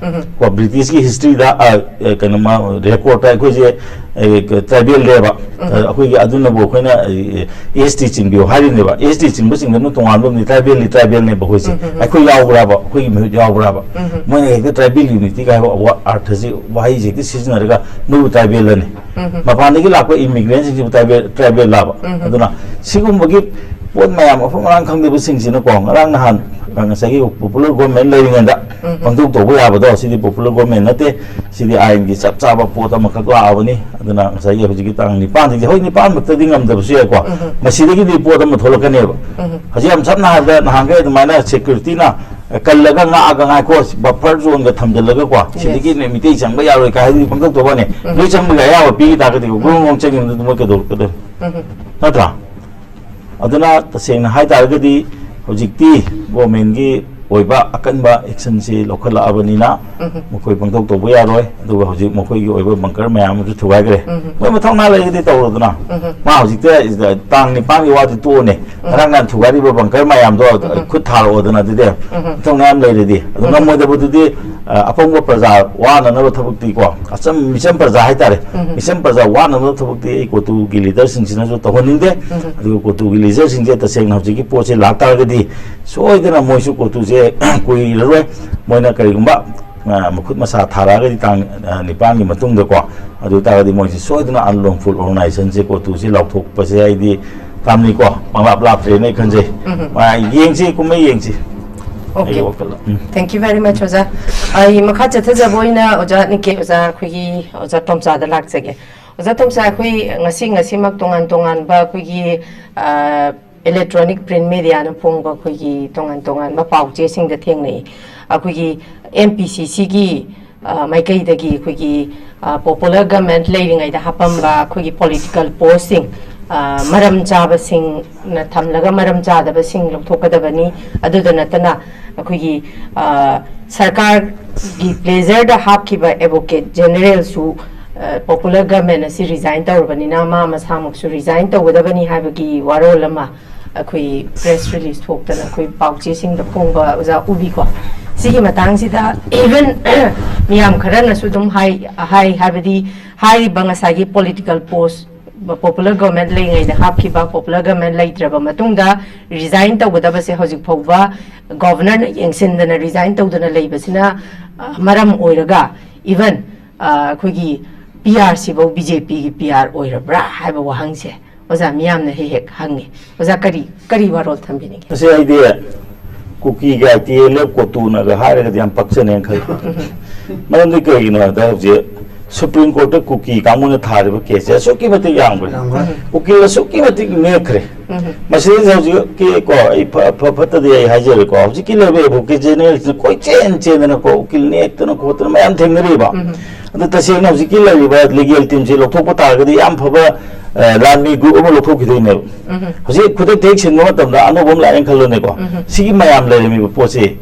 ꯀꯣ, ꯕ꯭ꯔꯤꯇꯤꯁꯀꯤ ꯍꯤꯁꯇ꯭ꯔꯤꯗ, ꯑ, ꯑ, ꯀꯩꯅꯣ, ꯃꯥ, ꯔꯦꯀꯣꯔꯗꯇ ꯑꯩꯈꯣꯏꯁꯦ, ꯑ, ꯇ꯭ꯔꯥꯏꯕꯦꯜꯅꯦꯕ꯫ ꯑ, ꯑꯩꯈꯣꯏꯒꯤ ꯑꯗꯨꯅꯕꯨ ꯑꯩꯈꯣꯏꯅ, ꯑ, ꯑꯦꯁ ꯇꯤ ꯆꯤꯡꯕꯤꯌꯨ ꯍꯥꯏꯔꯤꯅꯦꯕ꯫ ꯑꯦꯁ ꯇꯤ ꯆꯤꯡꯕꯁꯤꯡꯗꯨꯅ ꯇꯣꯉꯥꯟꯕ ꯑꯃꯅꯤ, ꯇ꯭ꯔꯥꯏꯕꯦꯜꯗꯤ ꯇ꯭ꯔꯥꯏꯕꯦꯜꯅꯦꯕ ꯑꯩꯈꯣꯏꯁꯦ꯫ ꯑꯩꯈꯣꯏ ꯌꯥꯎꯕ꯭ꯔꯥꯕ? ꯑꯩꯈꯣꯏꯒꯤ ꯃꯤꯍꯨꯠ ꯌꯥꯎꯕ꯭ꯔꯥꯕ? ꯃꯣꯏꯅ ꯍꯦꯛꯇ ꯇ꯭ꯔꯥꯏꯕꯦꯜ ꯌꯨꯅꯤꯇꯤ ꯀꯥꯏꯕ ꯋꯥ-, ꯑꯥꯔꯊꯁꯤ, ꯋꯥꯍꯩꯁꯦ ꯍꯦꯛꯇ ꯁꯤꯖꯤꯟꯅꯔꯒ ꯅꯣꯏꯕꯨ ꯇ꯭ꯔꯥꯏꯕꯦꯜꯂꯅꯤ꯫ ꯃꯄꯥꯟꯗꯒꯤ ꯂꯥꯛꯄ ꯏꯃꯤꯒ꯭ꯔꯦꯟꯁꯤꯡꯁꯤꯕꯨ ꯇ꯭ꯔꯥꯏꯕꯦꯜ, ꯇ꯭ꯔꯥꯏꯕꯦꯜ ꯂꯥꯕ꯫ ꯑꯗꯨꯅ ꯁꯤꯒꯨꯝꯕꯒꯤ ꯄꯣꯠ ꯃꯌꯥꯝ ꯑꯐ ꯃꯔꯥꯡ ꯈꯪꯗꯕꯁꯤꯡꯁꯤꯅꯀꯣ, ꯉꯔꯥꯡ ꯅꯍꯥꯟ ꯉꯁꯥꯏꯒꯤ ꯄꯣꯄꯨꯂꯔ ꯒꯣꯔꯃꯦꯟ ꯂꯩꯔꯤꯉꯩꯗ ꯄꯥꯡꯊꯣꯛ ꯇꯧꯕ ꯌꯥꯕꯗꯣ, ꯁꯤꯗꯤ ꯄꯣꯄꯨꯂꯔ ꯒꯣꯔꯃꯦꯟ ꯅꯠꯇꯦ, ꯁꯤꯗꯤ ꯑꯥꯏꯟꯒꯤ ꯆꯞ ꯆꯥꯕ ꯄꯣꯠ ꯑꯃꯈꯛ ꯂꯥꯛꯑꯕꯅꯤ꯫ ꯑꯗꯨꯅ ꯉꯁꯥꯏꯒꯤ ꯍꯧꯖꯤꯛꯀꯤ ꯇꯥꯡ ꯅꯤꯄꯥꯟꯗꯒꯤ, ꯍꯣꯏ, ꯅꯤꯄꯥꯟꯃꯛꯇꯗꯤ ꯉꯝꯗꯕꯁꯨ ꯌꯥꯏꯀꯣ, ꯃꯁꯤꯗꯒꯤꯗꯤ ꯄꯣꯠ ꯑꯃ ꯊꯣꯛꯂꯛꯀꯅꯦꯕ꯫ ꯍꯧꯖꯤꯛ ꯌꯥꯝ ꯁꯝꯅ ꯍꯥꯏꯔꯕꯗ, ꯅꯍꯥꯟꯈꯩ ꯑꯗꯨꯃꯥꯏꯅ ꯁꯦꯀ꯭ꯌꯨꯔꯤꯇꯤꯅ ꯀꯜꯂꯒ ꯉꯥꯛꯑꯒ, "ꯉꯥꯏꯈꯣ, ꯕꯐꯔ ꯖꯣꯟꯒ ꯊꯝꯖꯤꯜꯂꯒ ꯀꯣ, ꯁꯤꯗꯒꯤ ꯅꯣꯏ ꯃꯤꯇꯩ ꯆꯪꯕ ꯌꯥꯔꯣꯏ" ꯀꯥꯏ ꯍꯥꯏꯗꯨꯗꯤ ꯄꯪꯇꯧ ꯇꯧꯕꯅꯦ꯫ ꯂꯣꯏ ꯆꯪꯕꯒꯤ ꯑꯌꯥꯕ ꯄꯤꯈꯤ ꯇꯥꯔꯒꯗꯤ ꯒ꯭ꯔꯣꯡ ꯒ꯭ꯔꯣꯡ ꯆꯪꯈꯤꯕꯗꯨ ꯃꯣꯏ ꯀꯩꯗꯧꯔꯛꯀꯗꯣꯏꯅꯣ? ꯅꯠꯇ꯭ꯔꯥ? ꯑꯗꯨꯅ ꯇꯁꯦꯡꯅ ꯍꯥꯏ ꯇꯥꯔꯒꯗꯤ ꯍꯧꯖꯤꯛꯇꯤ ꯒꯣꯔꯃꯦꯟꯒꯤ ꯑꯣꯏꯕ ꯑꯀꯟꯕ ꯑꯦꯛꯁꯟꯁꯤ ꯂꯧꯈꯠꯂꯛꯑꯕꯅꯤꯅ ꯃꯈꯣꯏ ꯄꯪꯇꯧ ꯇꯧꯕ ꯌꯥꯔꯣꯏ꯫ ꯑꯗꯨꯒ ꯍꯧꯖꯤꯛ ꯃꯈꯣꯏꯒꯤ ꯑꯣꯏꯕ ꯕꯪꯀꯔ ꯃꯌꯥꯝ ꯑꯃꯁꯨ ꯊꯨꯒꯥꯏꯈ꯭ꯔꯦ꯫ ꯃꯣꯏ ꯃꯊꯧꯅꯥ ꯂꯩꯔꯒꯗꯤ ꯇꯧꯔꯣꯗꯅ꯫ ꯃꯥ ꯍꯧꯖꯤꯛꯇ ꯇꯥꯡ ꯅꯤꯄꯥꯟꯒꯤ ꯋꯥꯗꯤ ꯇꯣꯛꯑꯣꯅꯦ꯫ ꯉꯔꯥꯡ ꯅꯍꯥꯟ ꯊꯨꯒꯥꯏꯔꯤꯕ ꯕꯪꯀꯔ ꯃꯌꯥꯝꯗꯣ ꯈꯨꯠ ꯊꯥꯔꯛꯑꯣꯗꯅ ꯑꯗꯨꯗꯤ꯫ ꯃꯊꯧꯅꯥ ꯌꯥꯝ ꯂꯩꯔꯗꯤ꯫ ꯑꯗꯨ ꯉꯝꯃꯣꯏꯗꯕꯗꯨꯗꯤ, ꯑ, ꯑꯄꯪꯕ ꯄ꯭ꯔꯖꯥ ꯋꯥꯅꯅꯕ ꯊꯕꯛꯇꯤꯀꯣ, ꯑꯆꯝ-, ꯃꯤꯆꯝ ꯄ꯭ꯔꯖꯥ ꯍꯥꯏꯇꯥꯔꯦ꯫ ꯃꯤꯆꯝ ꯄ꯭ꯔꯖꯥ ꯋꯥꯅꯅꯕ ꯊꯕꯛꯇꯤ ꯑꯩ ꯀꯣꯇꯨꯒꯤ ꯂꯤꯗꯔꯁꯤꯡꯁꯤꯅꯁꯨ ꯇꯧꯍꯟꯅꯤꯡꯗꯦ꯫ ꯑꯗꯨꯒ ꯀꯣꯇꯨꯒꯤ ꯂꯤꯗꯔꯁꯤꯡꯁꯦ ꯇꯁꯦꯡꯅ ꯍꯧꯖꯤꯛꯀꯤ ꯄꯣꯠꯁꯦ ꯂꯥꯛꯇꯥꯔꯒꯗꯤ ꯁꯣꯏꯗꯅ ꯃꯣꯏꯁꯨ ꯀꯣꯇꯨꯁꯦ ꯀꯨꯏꯔꯔꯣꯏ꯫ ꯃꯣꯏꯅ ꯀꯔꯤꯒꯨꯝꯕ, ꯑ, ꯃꯈꯨꯠ ꯃꯁꯥ ꯊꯥꯔꯛꯑꯒꯗꯤ ꯇꯥꯡ, ꯑ, ꯅꯤꯄꯥꯟꯒꯤ ꯃꯇꯨꯡꯗꯀꯣ, ꯑꯗꯨ ꯑꯣꯏꯇꯥꯔꯒꯗꯤ ꯃꯣꯏꯁꯤ ꯁꯣꯏꯗꯅ ꯑꯟꯂꯣꯐꯨꯜ ꯑꯣꯔꯒꯅꯥꯏꯖꯦꯁꯟꯁꯦ ꯀꯣꯇꯨꯁꯦ ꯂꯥꯎꯊꯣꯛꯄꯁꯦ ꯑꯩꯗꯤ ꯇꯥꯝꯅꯤꯀꯣ, ꯄꯪꯂꯥꯞ ꯂꯥꯞꯇ꯭ꯔꯦꯅ ꯑꯩ ꯈꯟꯖꯩ꯫ ꯃꯥ ꯌꯦꯡꯁꯤ, ꯀꯨꯝꯍꯩ ꯌꯦꯡꯁꯤ꯫ ꯑꯣꯀꯦ꯫ ꯑꯩꯒꯤ ꯋꯥꯈꯜꯗ꯫ ꯎꯝ꯫ Thank you very much, ꯑꯣꯖꯥ꯫ ꯑꯩ ꯃꯈꯥ ꯆꯠꯊꯖꯕ ꯑꯣꯏꯅ ꯑꯣꯖꯥ ꯅꯤꯀꯦ, ꯑꯣꯖꯥ ꯑꯩꯈꯣꯏꯒꯤ ꯑꯣꯖꯥ ꯇꯣꯝꯆꯥꯗ ꯂꯥꯛꯆꯒꯦ꯫ ꯑꯣꯖꯥ ꯇꯣꯝꯆꯥ, ꯑꯩꯈꯣꯏ ꯉꯁꯤ, ꯉꯁꯤꯃꯛ ꯇꯣꯉꯥꯟ ꯇꯣꯉꯥꯟꯕ ꯑꯩꯈꯣꯏꯒꯤ, ꯑ, electronic print mediaꯅ ꯐꯣꯡꯕ ꯑꯩꯈꯣꯏꯒꯤ ꯇꯣꯉꯥꯟ ꯇꯣꯉꯥꯟꯕ ꯄꯥꯎ ꯆꯦꯁꯤꯡꯗ ꯊꯦꯡꯅꯩ꯫ ꯑꯩꯈꯣꯏꯒꯤ M P C Cꯒꯤ, ꯑ, ꯃꯥꯏꯀꯩꯗꯒꯤ ꯑꯩꯈꯣꯏꯒꯤ, ꯑ, ꯄꯣꯄꯨꯂꯔ ꯒꯃꯦꯟ ꯂꯩꯔꯤꯉꯩꯗ ꯍꯥꯞꯄꯝꯕ ꯑꯩꯈꯣꯏꯒꯤ ꯄꯣꯂꯤꯇꯤꯀꯦꯜ ꯄꯣꯁꯁꯤꯡ, ꯑ, ꯃꯔꯝ ꯆꯥꯕꯁꯤꯡꯅ ꯊꯝꯂꯒ ꯃꯔꯝ ꯆꯥꯗꯕꯁꯤꯡ ꯂꯧꯊꯣꯛꯀꯗꯕꯅꯤ꯫ ꯑꯗꯨꯗ ꯅꯠꯇꯅ ꯑꯩꯈꯣꯏꯒꯤ, ꯑ, ꯁꯔꯀꯥꯔꯒꯤ ꯄ꯭ꯂꯦꯖꯔꯗ ꯍꯥꯞꯈꯤꯕ ꯑꯦꯗꯚꯣꯀꯦꯠ ꯖꯦꯅꯔꯦꯜꯁꯨ, ꯑ, ꯄꯣꯄꯨꯂꯔ ꯒꯃꯦꯟ ꯑꯁꯤ ꯔꯤꯖꯥꯏꯟ ꯇꯧꯔꯕꯅꯤꯅ ꯃꯥ ꯃꯁꯥꯃꯛꯁꯨ ꯔꯤꯖꯥꯏꯟ ꯇꯧꯒꯗꯕꯅꯤ ꯍꯥꯏꯕꯒꯤ ꯋꯥꯔꯣꯜ ꯑꯃ ꯑꯩꯈꯣꯏ ꯄ꯭ꯔꯦꯁ ꯔꯤꯂꯤꯁ ꯊꯣꯛꯇꯅ ꯑꯩꯈꯣꯏ ꯄꯥꯎꯆꯦꯁꯤꯡꯗ ꯐꯣꯡꯕ ꯑꯣꯖꯥ ꯎꯕꯤꯀꯣ꯫ ꯁꯤꯒꯤ ꯃꯇꯥꯡꯁꯤꯗ even ꯃꯤꯌꯥꯝ ꯈꯔꯅꯁꯨ ꯑꯗꯨꯝ ꯍꯥꯏ ꯍꯥꯏ ꯍꯥꯏꯕꯗꯤ ꯍꯥꯏꯔꯤꯕ ꯉꯁꯥꯏꯒꯤ political post, popular government ꯂꯩꯉꯩꯗ ꯍꯥꯞꯈꯤꯕ, popular government ꯂꯩꯇ꯭ꯔꯕ ꯃꯇꯨꯡꯗ resign ꯇꯧꯒꯗꯕꯁꯦ ꯍꯧꯖꯤꯛ ꯐꯥꯎꯕ ꯒꯣꯚꯔꯅꯔꯅ ꯌꯦꯡꯁꯤꯟꯗꯅ resign ꯇꯧꯗꯅ ꯂꯩꯕꯁꯤꯅ ꯑ, ꯃꯔꯝ ꯑꯣꯏꯔꯒ even ꯑ, ꯑꯩꯈꯣꯏꯒꯤ ꯄꯤ ꯑꯥꯔ ꯁꯤꯐꯧ ꯕꯤ ꯖꯦ ꯄꯤꯒꯤ ꯄꯤ ꯑꯥꯔ ꯑꯣꯏꯔꯕ꯭ꯔꯥ ꯍꯥꯏꯕ ꯋꯥꯍꯪꯁꯦ ꯑꯣꯖꯥ ꯃꯤꯌꯥꯝꯅ ꯍꯦꯛ ꯍꯦꯛ ꯍꯪꯉꯤ꯫ ꯑꯣꯖꯥ, ꯀꯔꯤ ꯀꯔꯤ ꯋꯥꯔꯣꯜ ꯊꯝꯕꯤꯅꯤꯡꯒꯦ? ꯃꯁꯤ ꯑꯩꯗꯤ ꯀꯨꯀꯤꯒ ꯇꯤ ꯑꯦꯜ ꯑꯦꯐ ꯀꯣꯇꯨꯅꯒ ꯍꯥꯏꯔꯒꯗꯤ ꯌꯥꯝ ꯄꯛꯆꯅꯦꯅ ꯈꯜꯂꯤ꯫ ꯃꯔꯝꯗꯤ ꯀꯩꯒꯤꯅꯣ ꯍꯥꯏꯕꯗ ꯍꯧꯖꯤꯛ ꯁꯨꯄ꯭ꯔꯤꯝ ꯀꯣꯔꯠꯇ ꯀꯨꯀꯤ ꯀꯥꯡꯕꯨꯅ ꯊꯥꯔꯤꯕ ꯀꯦꯁꯁꯦ ꯑꯁꯨꯛꯀꯤ ꯃꯇꯤꯛ ꯌꯥꯝꯈ꯭ꯔꯦ꯫ ꯎꯀꯤꯜ ꯑꯁꯨꯛꯀꯤ ꯃꯇꯤꯛ ꯅꯦꯛꯈ꯭ꯔꯦ꯫ ꯃꯁꯤꯗꯩꯁꯤꯗ ꯍꯧꯖꯤꯛꯀꯤ ꯀꯣ ꯑꯩ ꯐ- ꯐ- ꯐꯠꯇꯗꯤ ꯑꯩ ꯍꯥꯏꯖꯔꯦꯀꯣ, ꯍꯧꯖꯤꯛꯀꯤ ꯂꯩꯔꯤꯕ ꯑꯦꯗꯚꯣꯀꯦꯠ ꯖꯦꯅꯦꯔꯦꯜꯁꯤꯅ ꯀꯣꯏꯆꯦꯟ ꯆꯦꯟꯗꯅ ꯀꯣ ꯎꯀꯤꯜ ꯅꯦꯛꯇꯅ ꯈꯣꯠꯇꯅ ꯃꯌꯥꯝ ꯊꯦꯡꯅꯔꯤꯕ꯫ ꯑꯗꯣ ꯇꯁꯦꯡꯅ ꯍꯧꯖꯤꯛꯀꯤ ꯂꯩꯔꯤꯕ ꯂꯤꯒꯦꯜ ꯇꯤꯝꯁꯦ ꯂꯧꯊꯣꯛꯄ ꯇꯥꯔꯒꯗꯤ ꯌꯥꯝ ꯐꯕ ꯑ, ꯂꯥꯟꯃꯤ ꯒ꯭ꯔꯨꯞ ꯑꯃ ꯂꯧꯊꯣꯛꯈꯤꯗꯣꯏꯅꯦꯕ꯫ ꯍꯧꯖꯤꯛ ꯈꯨꯗꯛꯇ ꯍꯦꯛ ꯁꯤꯟꯕ ꯃꯇꯝꯗ ꯑꯅꯧꯕ ꯑꯃ ꯂꯥꯛꯑꯦꯅ ꯈꯜꯂꯣꯅꯦꯀꯣ꯫ ꯁꯤꯒꯤ ꯃꯌꯥꯝ ꯂꯩꯔꯝꯃꯤꯕ ꯄꯣꯠꯁꯦ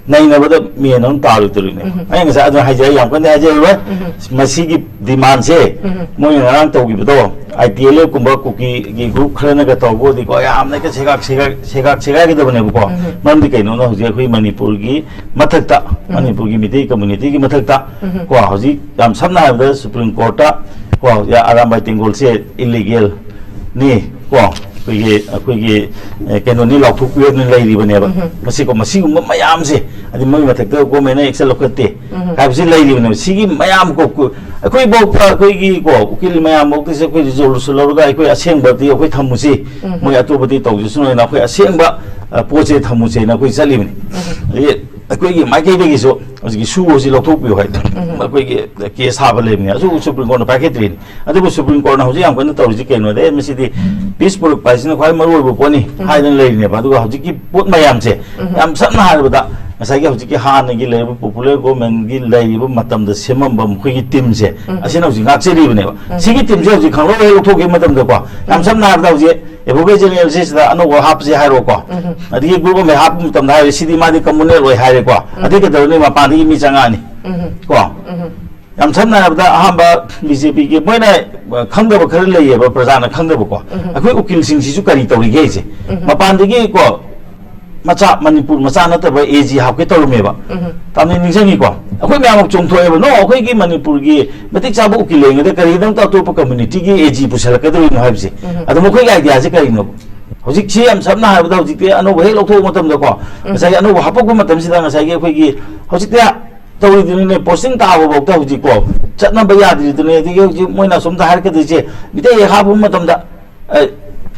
ꯅꯩꯅꯕꯗ ꯃꯦꯟ ꯑꯃ ꯇꯥꯔꯣꯏꯗꯧꯔꯤꯅꯦꯕ꯫ ꯑꯩ ꯉꯁꯥꯏ ꯑꯗꯨꯅ ꯍꯥꯏꯖꯔꯦ, ꯌꯥꯝ ꯀꯟꯅ ꯍꯥꯏꯖꯔꯔꯣꯏ꯫ ꯃꯁꯤꯒꯤ ꯗꯤꯃꯥꯟꯁꯦ ꯃꯣꯏꯅ ꯉꯔꯥꯡ ꯇꯧꯈꯤꯕꯗꯣ, ꯑꯥꯏ ꯇꯤ ꯑꯦꯜ ꯑꯦꯐ ꯀꯨꯝꯕ ꯀꯨꯀꯤꯒꯤ ꯒ꯭ꯔꯨꯞ ꯈꯔꯅꯒ ꯇꯧꯕ ꯑꯣꯏꯔꯗꯤꯀꯣ, ꯌꯥꯝꯅ ꯍꯦꯛꯇ ꯁꯦꯒꯥꯛ ꯁꯦꯒꯥꯛ ꯁꯦꯒꯥꯛ ꯁꯦꯒꯥꯏꯒꯗꯕꯅꯦꯕꯀꯣ꯫ ꯃꯔꯝꯗꯤ ꯀꯩꯅꯣꯅ ꯍꯧꯖꯤꯛ ꯑꯩꯈꯣꯏ ꯃꯅꯤꯄꯨꯔꯒꯤ ꯃꯊꯛꯇ, ꯃꯅꯤꯄꯨꯔꯒꯤ ꯃꯤꯇꯩ ꯀꯝꯃꯨꯅꯤꯇꯤꯒꯤ ꯃꯊꯛꯇ ꯀꯣ, ꯍꯧꯖꯤꯛ ꯌꯥꯝ ꯁꯝꯅ ꯍꯥꯏꯔꯕꯗ ꯁꯨꯄ꯭ꯔꯤꯝ ꯀꯣꯔꯠꯇ ꯀꯣ, ꯑꯔꯥꯝꯕꯥꯏ ꯇꯦꯡꯒꯣꯜꯁꯦ ꯏꯂꯤꯒꯦꯜ ꯅꯤ ꯀꯣ, ꯑꯩꯈꯣꯏꯒꯤ ꯑꯩꯈꯣꯏꯒꯤ ꯑꯦ, ꯀꯩꯅꯣꯅꯤ ꯂꯥꯎꯊꯣꯛꯄꯤꯔꯗꯅ ꯂꯩꯔꯤꯕꯅꯦꯕ꯫ ꯃꯁꯤꯀꯣ, ꯃꯁꯤꯒꯨꯝꯕ ꯃꯌꯥꯝꯁꯦ, ꯑꯗꯩ ꯃꯣꯏ ꯃꯊꯛꯇ ꯒꯣꯔꯃꯦꯟꯅ ꯑꯦꯛꯁꯟ ꯂꯧꯈꯠꯇꯦ ꯍꯥꯏꯕꯁꯤ ꯂꯩꯔꯤꯕꯅꯦꯕ꯫ ꯁꯤꯒꯤ ꯃꯌꯥꯝ ꯀꯣ, ꯀꯣ- ꯑꯩꯈꯣꯏꯐꯥꯎꯗ, ꯑꯩꯈꯣꯏꯒꯤ ꯀꯣ ꯎꯀꯤꯜ ꯃꯌꯥꯝꯐꯥꯎꯗꯁꯦ ꯑꯩꯈꯣꯏ ꯔꯤꯖꯣꯂꯨꯁꯟ ꯂꯧꯔꯒ ꯑꯩꯈꯣꯏ ꯑꯁꯦꯡꯕꯗꯤ ꯑꯩꯈꯣꯏ ꯊꯝꯃꯨꯁꯤ, ꯃꯣꯏ ꯑꯇꯣꯞꯄꯗꯤ ꯇꯧꯖꯁꯅꯨ ꯍꯥꯏꯅ ꯑꯩꯈꯣꯏ ꯑꯁꯦꯡꯕ ꯑ, ꯄꯣꯠꯁꯦ ꯊꯝꯃꯨꯁꯦꯅ ꯑꯩꯈꯣꯏ ꯆꯠꯂꯤꯕꯅꯤ꯫ ꯑꯗꯒꯤ ꯑꯩꯈꯣꯏꯒꯤ ꯃꯥꯏꯀꯩꯗꯒꯤꯁꯨ ꯍꯧꯖꯤꯛꯀꯤ ꯁꯨ ꯍꯧꯖꯤꯛ ꯂꯧꯊꯣꯛꯄꯤꯌꯨ ꯍꯥꯏꯗꯅ ꯑꯩꯈꯣꯏꯒꯤ ꯀꯦꯁ ꯁꯥꯕ ꯂꯩꯕꯅꯦ꯫ ꯑꯁꯨ ꯁꯨꯄ꯭ꯔꯤꯝ ꯀꯣꯔꯠꯅ ꯄꯥꯏꯈꯠꯇ꯭ꯔꯤꯅꯤ꯫ ꯑꯗꯨꯕꯨ ꯁꯨꯄ꯭ꯔꯤꯝ ꯀꯣꯔꯠꯅ ꯍꯧꯖꯤꯛ ꯌꯥꯝ ꯀꯟꯅ ꯇꯧꯔꯤꯁꯤ ꯀꯩꯅꯣꯗ, "ꯑꯦ, ꯃꯁꯤꯗꯤ ꯄꯤꯁ ꯄꯨꯔꯛꯄ ꯍꯥꯏꯁꯤꯅ ꯈ꯭ꯋꯥꯏ ꯃꯔꯨ ꯑꯣꯏꯕ ꯄꯣꯠꯅꯤ" ꯍꯥꯏꯗꯅ ꯂꯩꯔꯤꯅꯦꯕ꯫ ꯑꯗꯨꯒ ꯍꯧꯖꯤꯛꯀꯤ ꯄꯣꯠ ꯃꯌꯥꯝꯁꯦ, ꯌꯥꯝ ꯁꯝꯅ ꯍꯥꯏꯔꯕꯗ, ꯉꯁꯥꯏꯒꯤ ꯍꯧꯖꯤꯛꯀꯤ ꯍꯥꯟꯅꯒꯤ ꯂꯩꯔꯤꯕ ꯄꯣꯄꯨꯂꯔ ꯒꯣꯔꯃꯦꯟꯒꯤ ꯂꯩꯔꯤꯕ ꯃꯇꯝꯗ ꯁꯦꯝꯃꯝꯕ ꯃꯈꯣꯏꯒꯤ ꯇꯤꯝꯁꯦ, ꯑꯁꯤꯅ ꯍꯧꯖꯤꯛ ꯉꯥꯛꯆꯔꯤꯕꯅꯦꯕ꯫ ꯁꯤꯒꯤ ꯇꯤꯝꯁꯦ ꯍꯧꯖꯤꯛ ꯈꯪꯂꯧ ꯍꯦꯛ ꯂꯧꯊꯣꯛꯈꯤꯕ ꯃꯇꯝꯗꯀꯣ, ꯌꯥꯝ ꯁꯝꯅ ꯍꯥꯏꯔꯕꯗ, ꯍꯧꯖꯤꯛ ꯑꯦꯗꯚꯣꯀꯦꯠ ꯖꯦꯅꯦꯔꯦꯜꯁꯤꯗ ꯑꯅꯧꯕ ꯍꯥꯞꯄꯁꯦ ꯍꯥꯏꯔꯣꯀꯣ, ꯑꯗꯒꯤ ꯒ꯭ꯔꯨꯞ ꯑꯃ ꯍꯥꯞꯄ ꯃꯇꯝꯗ ꯍꯥꯏꯔꯦ, "ꯁꯤꯗꯤ ꯃꯥꯗꯤ ꯀꯝꯃꯨꯅꯦꯜ ꯑꯣꯏ" ꯍꯥꯏꯔꯦꯀꯣ, ꯑꯗꯩ ꯀꯩꯗꯧꯔꯅꯤ? ꯃꯄꯥꯟꯗꯒꯤ ꯃꯤ ꯆꯪꯉꯛꯑꯅꯤ ꯀꯣ꯫ ꯌꯥꯝ ꯁꯝꯅ ꯍꯥꯏꯔꯕꯗ, ꯑꯍꯥꯟꯕ ꯕꯤ ꯖꯦ ꯄꯤꯒꯤ ꯃꯣꯏꯅ, ꯑ, ꯈꯪꯗꯕ ꯈꯔ ꯂꯩꯌꯦꯕ, ꯄ꯭ꯔꯖꯥꯅ ꯈꯪꯗꯕꯀꯣ꯫ ꯑꯩꯈꯣꯏ ꯎꯀꯤꯜꯁꯤꯡꯁꯤꯁꯨ ꯀꯔꯤ ꯇꯧꯔꯤꯒꯦ ꯍꯥꯏꯁꯦ, ꯃꯄꯥꯟꯗꯒꯤ ꯀꯣ, ꯃꯆꯥ, ꯃꯅꯤꯄꯨꯔ ꯃꯆꯥ ꯅꯠꯇꯕ ꯑꯦ ꯖꯤ ꯍꯥꯞꯀꯦ ꯇꯧꯔꯝꯃꯦꯕ꯫ ꯎꯝ꯫ ꯇꯥꯝꯅ ꯅꯤꯡꯁꯤꯡꯉꯤꯀꯣ? ꯑꯩꯈꯣꯏ ꯃꯌꯥꯝ ꯑꯃꯨꯛ ꯆꯣꯡꯊꯣꯛꯑꯦꯕ, "ꯅꯣ, ꯑꯩꯈꯣꯏꯒꯤ ꯃꯅꯤꯄꯨꯔꯒꯤ ꯃꯇꯤꯛ ꯆꯥꯕ ꯎꯀꯤꯜ ꯂꯩꯔꯤꯉꯩꯗ ꯀꯔꯤꯒꯤꯗꯃꯛꯇ ꯑꯇꯣꯞꯄ ꯀꯝꯃ꯭ꯌꯨꯅꯤꯇꯤꯒꯤ ꯑꯦ ꯖꯤ ꯄꯨꯁꯜꯂꯛꯀꯗꯧꯔꯤꯅꯣ?" ꯍꯥꯏꯕꯁꯦ꯫ ꯎꯝ꯫ ꯑꯗꯣ ꯃꯈꯣꯏꯒꯤ ꯑꯥꯏꯗꯤꯌꯥꯁꯦ ꯀꯔꯤꯅꯣ? ꯍꯧꯖꯤꯛꯁꯤ ꯌꯥꯝ ꯁꯝꯅ ꯍꯥꯏꯔꯕꯗ, ꯍꯧꯖꯤꯛꯇꯤ ꯑꯅꯧꯕ ꯍꯦꯛ ꯂꯧꯊꯣꯛꯄ ꯃꯇꯝꯗꯀꯣ, ꯎꯝ꯫ ꯉꯁꯥꯏꯒꯤ ꯑꯅꯧꯕ ꯍꯥꯞꯄꯛꯄ ꯃꯇꯝꯁꯤꯗ ꯉꯁꯥꯏꯒꯤ ꯑꯩꯈꯣꯏꯒꯤ ꯍꯧꯖꯤꯛꯇꯤ ꯇꯧꯔꯤꯗꯨꯅꯤꯅꯦ, ꯄꯣꯁꯇꯤꯡ ꯇꯥꯕꯐꯥꯎꯗ ꯍꯧꯖꯤꯛꯀꯣ ꯆꯠꯅꯕ ꯌꯥꯗ꯭ꯔꯤꯗꯨꯅꯤ꯫ ꯑꯗꯒꯤ ꯍꯧꯖꯤꯛ ꯃꯣꯏꯅ ꯑꯁꯣꯝꯗ ꯍꯥꯏꯔꯛꯀꯗꯣꯏꯁꯦ, ꯃꯤꯇꯩ ꯍꯦꯛ ꯍꯥꯞꯄ ꯃꯇꯝꯗ, ꯑ,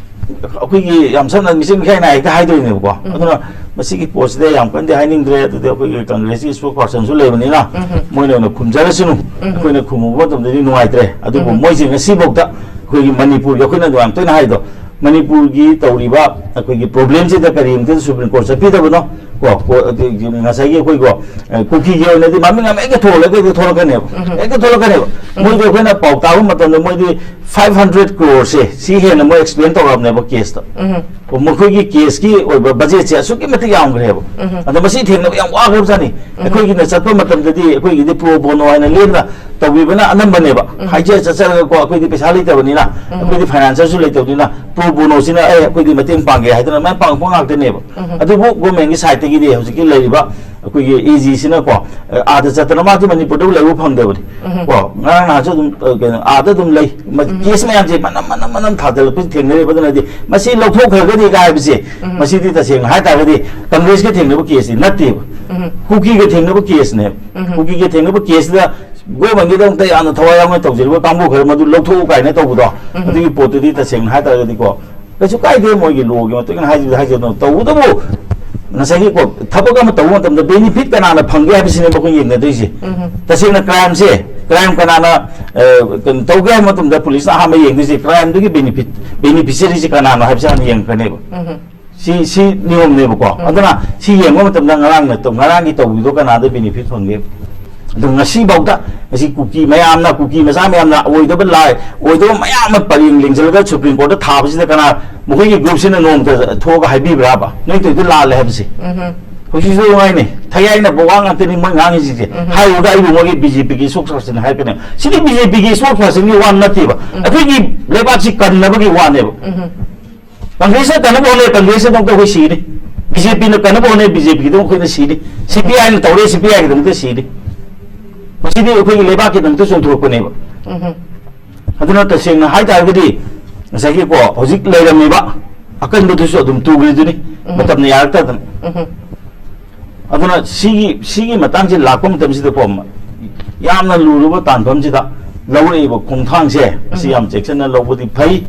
ꯑꯩꯈꯣꯏꯒꯤ ꯌꯥꯝ ꯁꯝꯅ ꯃꯤꯆꯪ ꯃꯤꯈꯥꯏ ꯅꯥꯏ ꯍꯦꯛꯇ ꯍꯥꯏꯗꯣꯏꯅꯦꯕꯀꯣ꯫ ꯎꯝ꯫ ꯑꯗꯨꯅ ꯃꯁꯤꯒꯤ ꯄꯣꯠꯁꯤꯗ ꯌꯥꯝ ꯀꯟꯅꯗꯤ ꯍꯥꯏꯅꯤꯡꯗ꯭ꯔꯦ꯫ ꯑꯗꯨꯗꯤ ꯑꯩꯈꯣꯏꯒꯤ ꯀꯪꯒ꯭ꯔꯦꯁꯀꯤ ꯁ꯭ꯄꯣꯛꯁ ꯄꯥꯔꯁꯟꯁꯨ ꯂꯩꯕꯅꯤꯅ, ꯎꯝ꯫ ꯃꯣꯏꯅ ꯑꯣꯏꯅ ꯈꯨꯝꯖꯔꯁꯅꯨ꯫ ꯎꯝ꯫ ꯑꯩꯈꯣꯏꯅ ꯈꯨꯝꯃꯨꯕ ꯃꯇꯝꯗꯗꯤ ꯅꯨꯡꯉꯥꯏꯇ꯭ꯔꯦ꯫ ꯑꯗꯨꯕꯨ ꯎꯝ꯫ ꯃꯣꯏꯁꯦ ꯉꯁꯤꯐꯥꯎꯗ ꯑꯩꯈꯣꯏꯒꯤ ꯃꯅꯤꯄꯨꯔꯒꯤ, ꯑꯩꯈꯣꯏꯅ ꯌꯥꯝ ꯇꯣꯏꯅ ꯍꯥꯏꯗꯣ, ꯃꯅꯤꯄꯨꯔꯒꯤ ꯇꯧꯔꯤꯕ ꯑꯩꯈꯣꯏꯒꯤ ꯄ꯭ꯔꯣꯕ꯭ꯂꯦꯝꯁꯤꯗ ꯀꯔꯤꯝꯇ ꯁꯨꯄ꯭ꯔꯤꯝ ꯀꯣꯔꯠ ꯆꯠꯄꯤꯗꯕꯅꯣ? ꯀꯣ, ꯀꯣ, ꯑꯗꯨ ꯉꯁꯥꯏꯒꯤ ꯑꯩꯈꯣꯏꯀꯣ, ꯑ, ꯀꯨꯀꯤꯒꯤ ꯑꯣꯏꯅꯗꯤ ꯃꯃꯤꯡ ꯑꯃ ꯍꯦꯛꯇ ꯊꯣꯜꯂꯒ ꯍꯦꯛꯇ ꯊꯣꯛꯂꯛꯀꯅꯦꯕ꯫ ꯎꯝ꯫ ꯍꯦꯛꯇ ꯊꯣꯛꯂꯛꯀꯅꯦꯕ꯫ ꯎꯝ꯫ ꯃꯣꯏꯗꯤ ꯑꯩꯈꯣꯏꯅ ꯄꯥꯎ ꯇꯥꯕ ꯃꯇꯝꯗ ꯃꯣꯏꯗꯤ five hundred crore ꯁꯦ ꯁꯤ ꯍꯦꯟꯅ ꯃꯣꯏ ꯑꯦꯛꯁꯄꯦꯟ ꯇꯧꯔꯕꯅꯦꯕ ꯀꯦꯁꯇ꯫ ꯎꯝ꯫ ꯃꯈꯣꯏꯒꯤ ꯀꯦꯁꯀꯤ ꯑꯣꯏꯕ ꯕꯖꯦꯠꯁꯦ ꯑꯁꯨꯛꯀꯤ ꯃꯇꯤꯛ ꯌꯥꯝꯈ꯭ꯔꯦꯕ꯫ ꯎꯝ꯫ ꯑꯗꯣ ꯃꯁꯤ ꯊꯦꯡꯅꯕ ꯌꯥꯝ ꯋꯥꯈ꯭ꯔꯕꯖꯥꯠꯅꯤ꯫ ꯎꯝ꯫ ꯑꯩꯈꯣꯏꯒꯤꯅ ꯆꯠꯄ ꯃꯇꯝꯗꯗꯤ ꯑꯩꯈꯣꯏꯒꯤꯗꯤ ꯄ꯭ꯔꯣ ꯕꯣꯅꯣ ꯍꯥꯏꯅ ꯂꯦꯝꯅ ꯇꯧꯕꯤꯕꯅ ꯑꯅꯝꯕꯅꯦꯕ꯫ ꯎꯝ꯫ ꯍꯥꯏꯖ ꯆꯠꯆꯔꯒꯀꯣ, ꯑꯩꯈꯣꯏꯗꯤ ꯄꯩꯁꯥ ꯂꯩꯇꯕꯅꯤꯅ, ꯎꯝ꯫ ꯑꯩꯈꯣꯏꯗꯤ ꯐꯥꯏꯅꯥꯟꯁꯔꯁꯨ ꯂꯩꯇꯕꯅꯤꯅ, ꯄ꯭ꯔꯣ ꯕꯣꯅꯣꯁꯤꯅ, "ꯑꯦ, ꯑꯩꯈꯣꯏꯗꯤ ꯃꯇꯦꯡ ꯄꯥꯡꯒꯦ" ꯍꯥꯏꯗꯅ ꯃꯌꯥꯝ ꯄꯥꯡꯉꯛꯄ ꯉꯥꯛꯇꯅꯦꯕ꯫ ꯎꯝ꯫ ꯑꯗꯨꯕꯨ ꯒꯣꯔꯃꯦꯟꯒꯤ ꯁꯥꯏꯠꯇꯒꯤꯗꯤ ꯍꯧꯖꯤꯛꯀꯤ ꯂꯩꯔꯤꯕ ꯑꯩꯈꯣꯏꯒꯤ ꯑꯦ ꯖꯤꯁꯤꯅꯀꯣ, ꯑ, ꯑꯥꯗ ꯆꯠꯇꯅ, ꯃꯥꯗꯤ ꯃꯅꯤꯄꯨꯔꯗꯕꯨ ꯂꯩꯕ ꯐꯪꯗꯕꯅꯤ꯫ ꯎꯝ꯫ ꯀꯣ, ꯉꯔꯥꯡ ꯅꯍꯥꯟꯁꯨ ꯑꯗꯨꯝ, ꯑ, ꯀꯩꯅꯣ, ꯑꯥꯗ ꯑꯗꯨꯝ ꯂꯩ꯫ ꯃ-, ꯎꯝ꯫ ꯀꯦꯁ ꯃꯌꯥꯝꯁꯦ ꯃꯅꯝ, ꯃꯅꯝ, ꯃꯅꯝ ꯊꯥꯗꯔꯛꯄꯁꯤ ꯊꯦꯡꯅꯔꯤꯕ꯫ ꯑꯗꯨꯅꯗꯤ ꯃꯁꯤ ꯂꯧꯊꯣꯛꯈ꯭ꯔꯒꯗꯤ ꯀꯥꯏ ꯍꯥꯏꯕꯁꯦ, ꯎꯝ꯫ ꯃꯁꯤꯗꯤ ꯇꯁꯦꯡꯅ ꯍꯥꯏ ꯇꯥꯔꯒꯗꯤ ꯀꯪꯒ꯭ꯔꯦꯁꯀ ꯊꯦꯡꯅꯕ ꯀꯦꯁꯇꯤ ꯅꯠꯇꯦꯕ꯫ ꯎꯝ꯫ ꯀꯨꯀꯤꯒ ꯊꯦꯡꯅꯕ ꯀꯦꯁꯅꯦꯕ꯫ ꯎꯝ꯫ ꯀꯨꯀꯤꯒ ꯊꯦꯡꯅꯕ ꯀꯦꯁꯁꯤꯗ ꯒꯣꯔꯃꯦꯟꯒꯤꯗꯃꯛꯇ ꯌꯥꯝꯅ ꯊꯋꯥꯏ ꯌꯥꯎꯅ ꯇꯧꯖꯔꯤꯕ ꯀꯥꯡꯕꯨ ꯈꯔ ꯃꯗꯨ ꯂꯧꯊꯣꯛꯎ ꯀꯥꯏꯅ ꯇꯧꯕꯗꯣ, ꯎꯝ꯫ ꯑꯗꯨꯒꯤ ꯄꯣꯠꯇꯨꯗꯤ ꯇꯁꯦꯡꯅ ꯍꯥꯏ ꯇꯥꯔꯒꯗꯤꯀꯣ, ꯀꯩꯁꯨ ꯀꯥꯏꯗꯦ, ꯃꯣꯏꯒꯤ ꯂꯣꯒꯤ ꯃꯇꯨꯡ ꯏꯟꯅ ꯍꯥꯏꯖꯕꯗ ꯍꯥꯏꯖꯕꯗꯣ꯫ ꯇꯧꯕꯇꯕꯨ ꯉꯁꯥꯏꯒꯤ ꯀꯣ, ꯊꯕꯛ ꯑꯃ ꯇꯧꯕ ꯃꯇꯝꯗ ꯕꯦꯅꯤꯐꯤꯠ ꯀꯅꯥꯅ ꯐꯪꯒꯦ ꯍꯥꯏꯕꯁꯤꯅꯦꯕ ꯑꯩꯈꯣꯏ ꯌꯦꯡꯅꯗꯣꯏꯁꯦ꯫ ꯎꯝ꯫ ꯇꯁꯦꯡꯅ ꯀ꯭ꯔꯥꯏꯝꯁꯦ, ꯀ꯭ꯔꯥꯏꯝ ꯀꯅꯥꯅ, ꯑ, ꯀꯩꯅꯣ ꯇꯧꯒꯦ ꯍꯥꯏꯕ ꯃꯇꯝꯗ ꯄꯨꯂꯤꯁꯅ ꯑꯍꯥꯟꯕ ꯌꯦꯡꯗꯣꯏꯁꯦ ꯀ꯭ꯔꯥꯏꯝꯗꯨꯒꯤ ꯕꯦꯅꯤꯐꯤꯠ, ꯕꯦꯅꯤꯐꯤꯁꯔꯤꯁꯦ ꯀꯅꯥꯅꯣ ꯍꯥꯏꯕꯁꯦ ꯍꯥꯟꯅ ꯌꯦꯡꯉꯛꯀꯅꯦꯕ꯫ ꯎꯝ꯫ ꯁꯤ, ꯁꯤ ꯅꯤꯌꯣꯝꯅꯦꯕꯀꯣ꯫ ꯎꯝ꯫ ꯑꯗꯨꯅ ꯁꯤ ꯌꯦꯡꯕ ꯃꯇꯝꯗ ꯉꯔꯥꯡꯅ ꯇꯧ-, ꯉꯔꯥꯡꯒꯤ ꯇꯧꯕꯤꯗꯣ ꯀꯅꯥꯗ ꯕꯦꯅꯤꯐꯤꯠ ꯐꯪꯒꯦ? ꯑꯗꯨ ꯉꯁꯤꯐꯥꯎꯗ ꯉꯁꯤ ꯀꯨꯀꯤ ꯃꯌꯥꯝꯅ, ꯀꯨꯀꯤ ꯃꯆꯥ ꯃꯌꯥꯝꯅ ꯑꯣꯏꯗꯕ ꯂꯥꯏ, ꯑꯣꯏꯗꯕ ꯃꯌꯥꯝ ꯑꯃ ꯄꯔꯦꯡ ꯂꯦꯡꯁꯤꯜꯂꯒ ꯁꯨꯄ꯭ꯔꯤꯝ ꯀꯣꯔꯠꯇ ꯊꯥꯕꯁꯤꯗ ꯀꯅꯥ ꯃꯈꯣꯏꯒꯤ ꯒ꯭ꯔꯨꯞꯁꯤꯅ ꯅꯣꯡꯃꯇ ꯊꯣꯛꯑꯒ ꯍꯥꯏꯕꯤꯕ꯭ꯔꯥꯕ, "ꯅꯣꯏ ꯇꯧꯔꯤꯗꯣ ꯂꯥꯜꯂꯦ" ꯍꯥꯏꯕꯁꯦ? ꯎꯝ꯫ ꯍꯧꯖꯤꯛꯁꯨ ꯉꯥꯏꯅꯦ, ꯊꯌꯥꯏꯅꯕ ꯋꯥ ꯉꯥꯛꯇꯅꯤ ꯃꯣꯏ ꯉꯥꯡꯉꯤꯁꯤꯡꯁꯦ꯫ ꯎꯝ꯫ ꯍꯥꯏꯔꯨꯔꯒ ꯑꯩꯕꯨ ꯃꯣꯏꯒꯤ ꯕꯤ ꯖꯦ ꯄꯤꯒꯤ ꯁ꯭ꯄꯣꯛꯁ ꯄꯥꯔꯁꯟ ꯍꯥꯏꯔꯛꯀꯅꯦꯕ꯫ ꯁꯤꯗꯤ ꯕꯤ ꯖꯦ ꯄꯤꯒꯤ ꯁ꯭ꯄꯣꯛꯁ ꯄꯥꯔꯁꯟꯒꯤ ꯋꯥ ꯅꯠꯇꯦꯕ, ꯎꯝ꯫ ꯑꯩꯈꯣꯏꯒꯤ ꯂꯩꯕꯥꯛꯁꯤ ꯀꯟꯅꯕꯒꯤ ꯋꯥꯅꯦꯕ꯫ ꯎꯝ꯫ ꯀꯪꯒ꯭ꯔꯦꯁꯅ ꯀꯟꯅꯕ ꯍꯣꯠꯅꯩ, ꯀꯪꯒ꯭ꯔꯦꯁꯀꯤꯗꯃꯛꯇ ꯑꯩꯈꯣꯏ ꯁꯤꯔꯦ꯫ ꯕꯤ ꯖꯦ ꯄꯤꯅ ꯀꯟꯅꯕ ꯍꯣꯠꯅꯩ, ꯕꯤ ꯖꯦ ꯄꯤꯒꯤꯗꯃꯛ ꯑꯩꯈꯣꯏꯅ ꯁꯤꯅꯤ, ꯁꯤ ꯄꯤ ꯑꯥꯏꯅ ꯇꯧꯔꯦ, ꯁꯤ ꯄꯤ ꯑꯥꯏꯒꯤꯗꯃꯛꯇ ꯁꯤꯅꯤ꯫ ꯃꯁꯤꯗꯤ ꯑꯩꯈꯣꯏꯒꯤ ꯂꯩꯕꯥꯛꯀꯤꯗꯃꯛꯇ ꯆꯣꯡꯊꯣꯔꯛꯄꯅꯦꯕ꯫ ꯎꯝ꯫ ꯑꯗꯨꯅ ꯇꯁꯦꯡꯅ ꯍꯥꯏ ꯇꯥꯔꯒꯗꯤ, ꯉꯁꯥꯏꯒꯤꯀꯣ, ꯍꯧꯖꯤꯛ ꯂꯩꯔꯝꯃꯤꯕ ꯑꯀꯟꯕꯗꯨꯁꯨ ꯑꯗꯨꯝ ꯇꯨꯈ꯭ꯔꯤꯗꯨꯅꯤ, ꯎꯝ꯫ ꯃꯇꯝꯅ ꯌꯥꯔꯛꯇꯗꯅ꯫ ꯎꯝ꯫ ꯑꯗꯨꯅ ꯁꯤꯒꯤ, ꯁꯤꯒꯤ ꯃꯇꯥꯡꯁꯦ ꯂꯥꯛꯄ ꯃꯇꯝꯁꯤꯗꯀꯣ, ꯌꯥꯝꯅ ꯂꯨꯔꯕ ꯇꯥꯟꯐꯝꯁꯤꯗ ꯂꯧꯔꯛꯏꯕ ꯈꯣꯡꯊꯥꯡꯁꯦ, ꯑꯁꯤ ꯎꯝ꯫ ꯌꯥꯝ ꯆꯦꯛꯁꯤꯟꯅ ꯂꯧꯕꯗꯤ ꯐꯩ꯫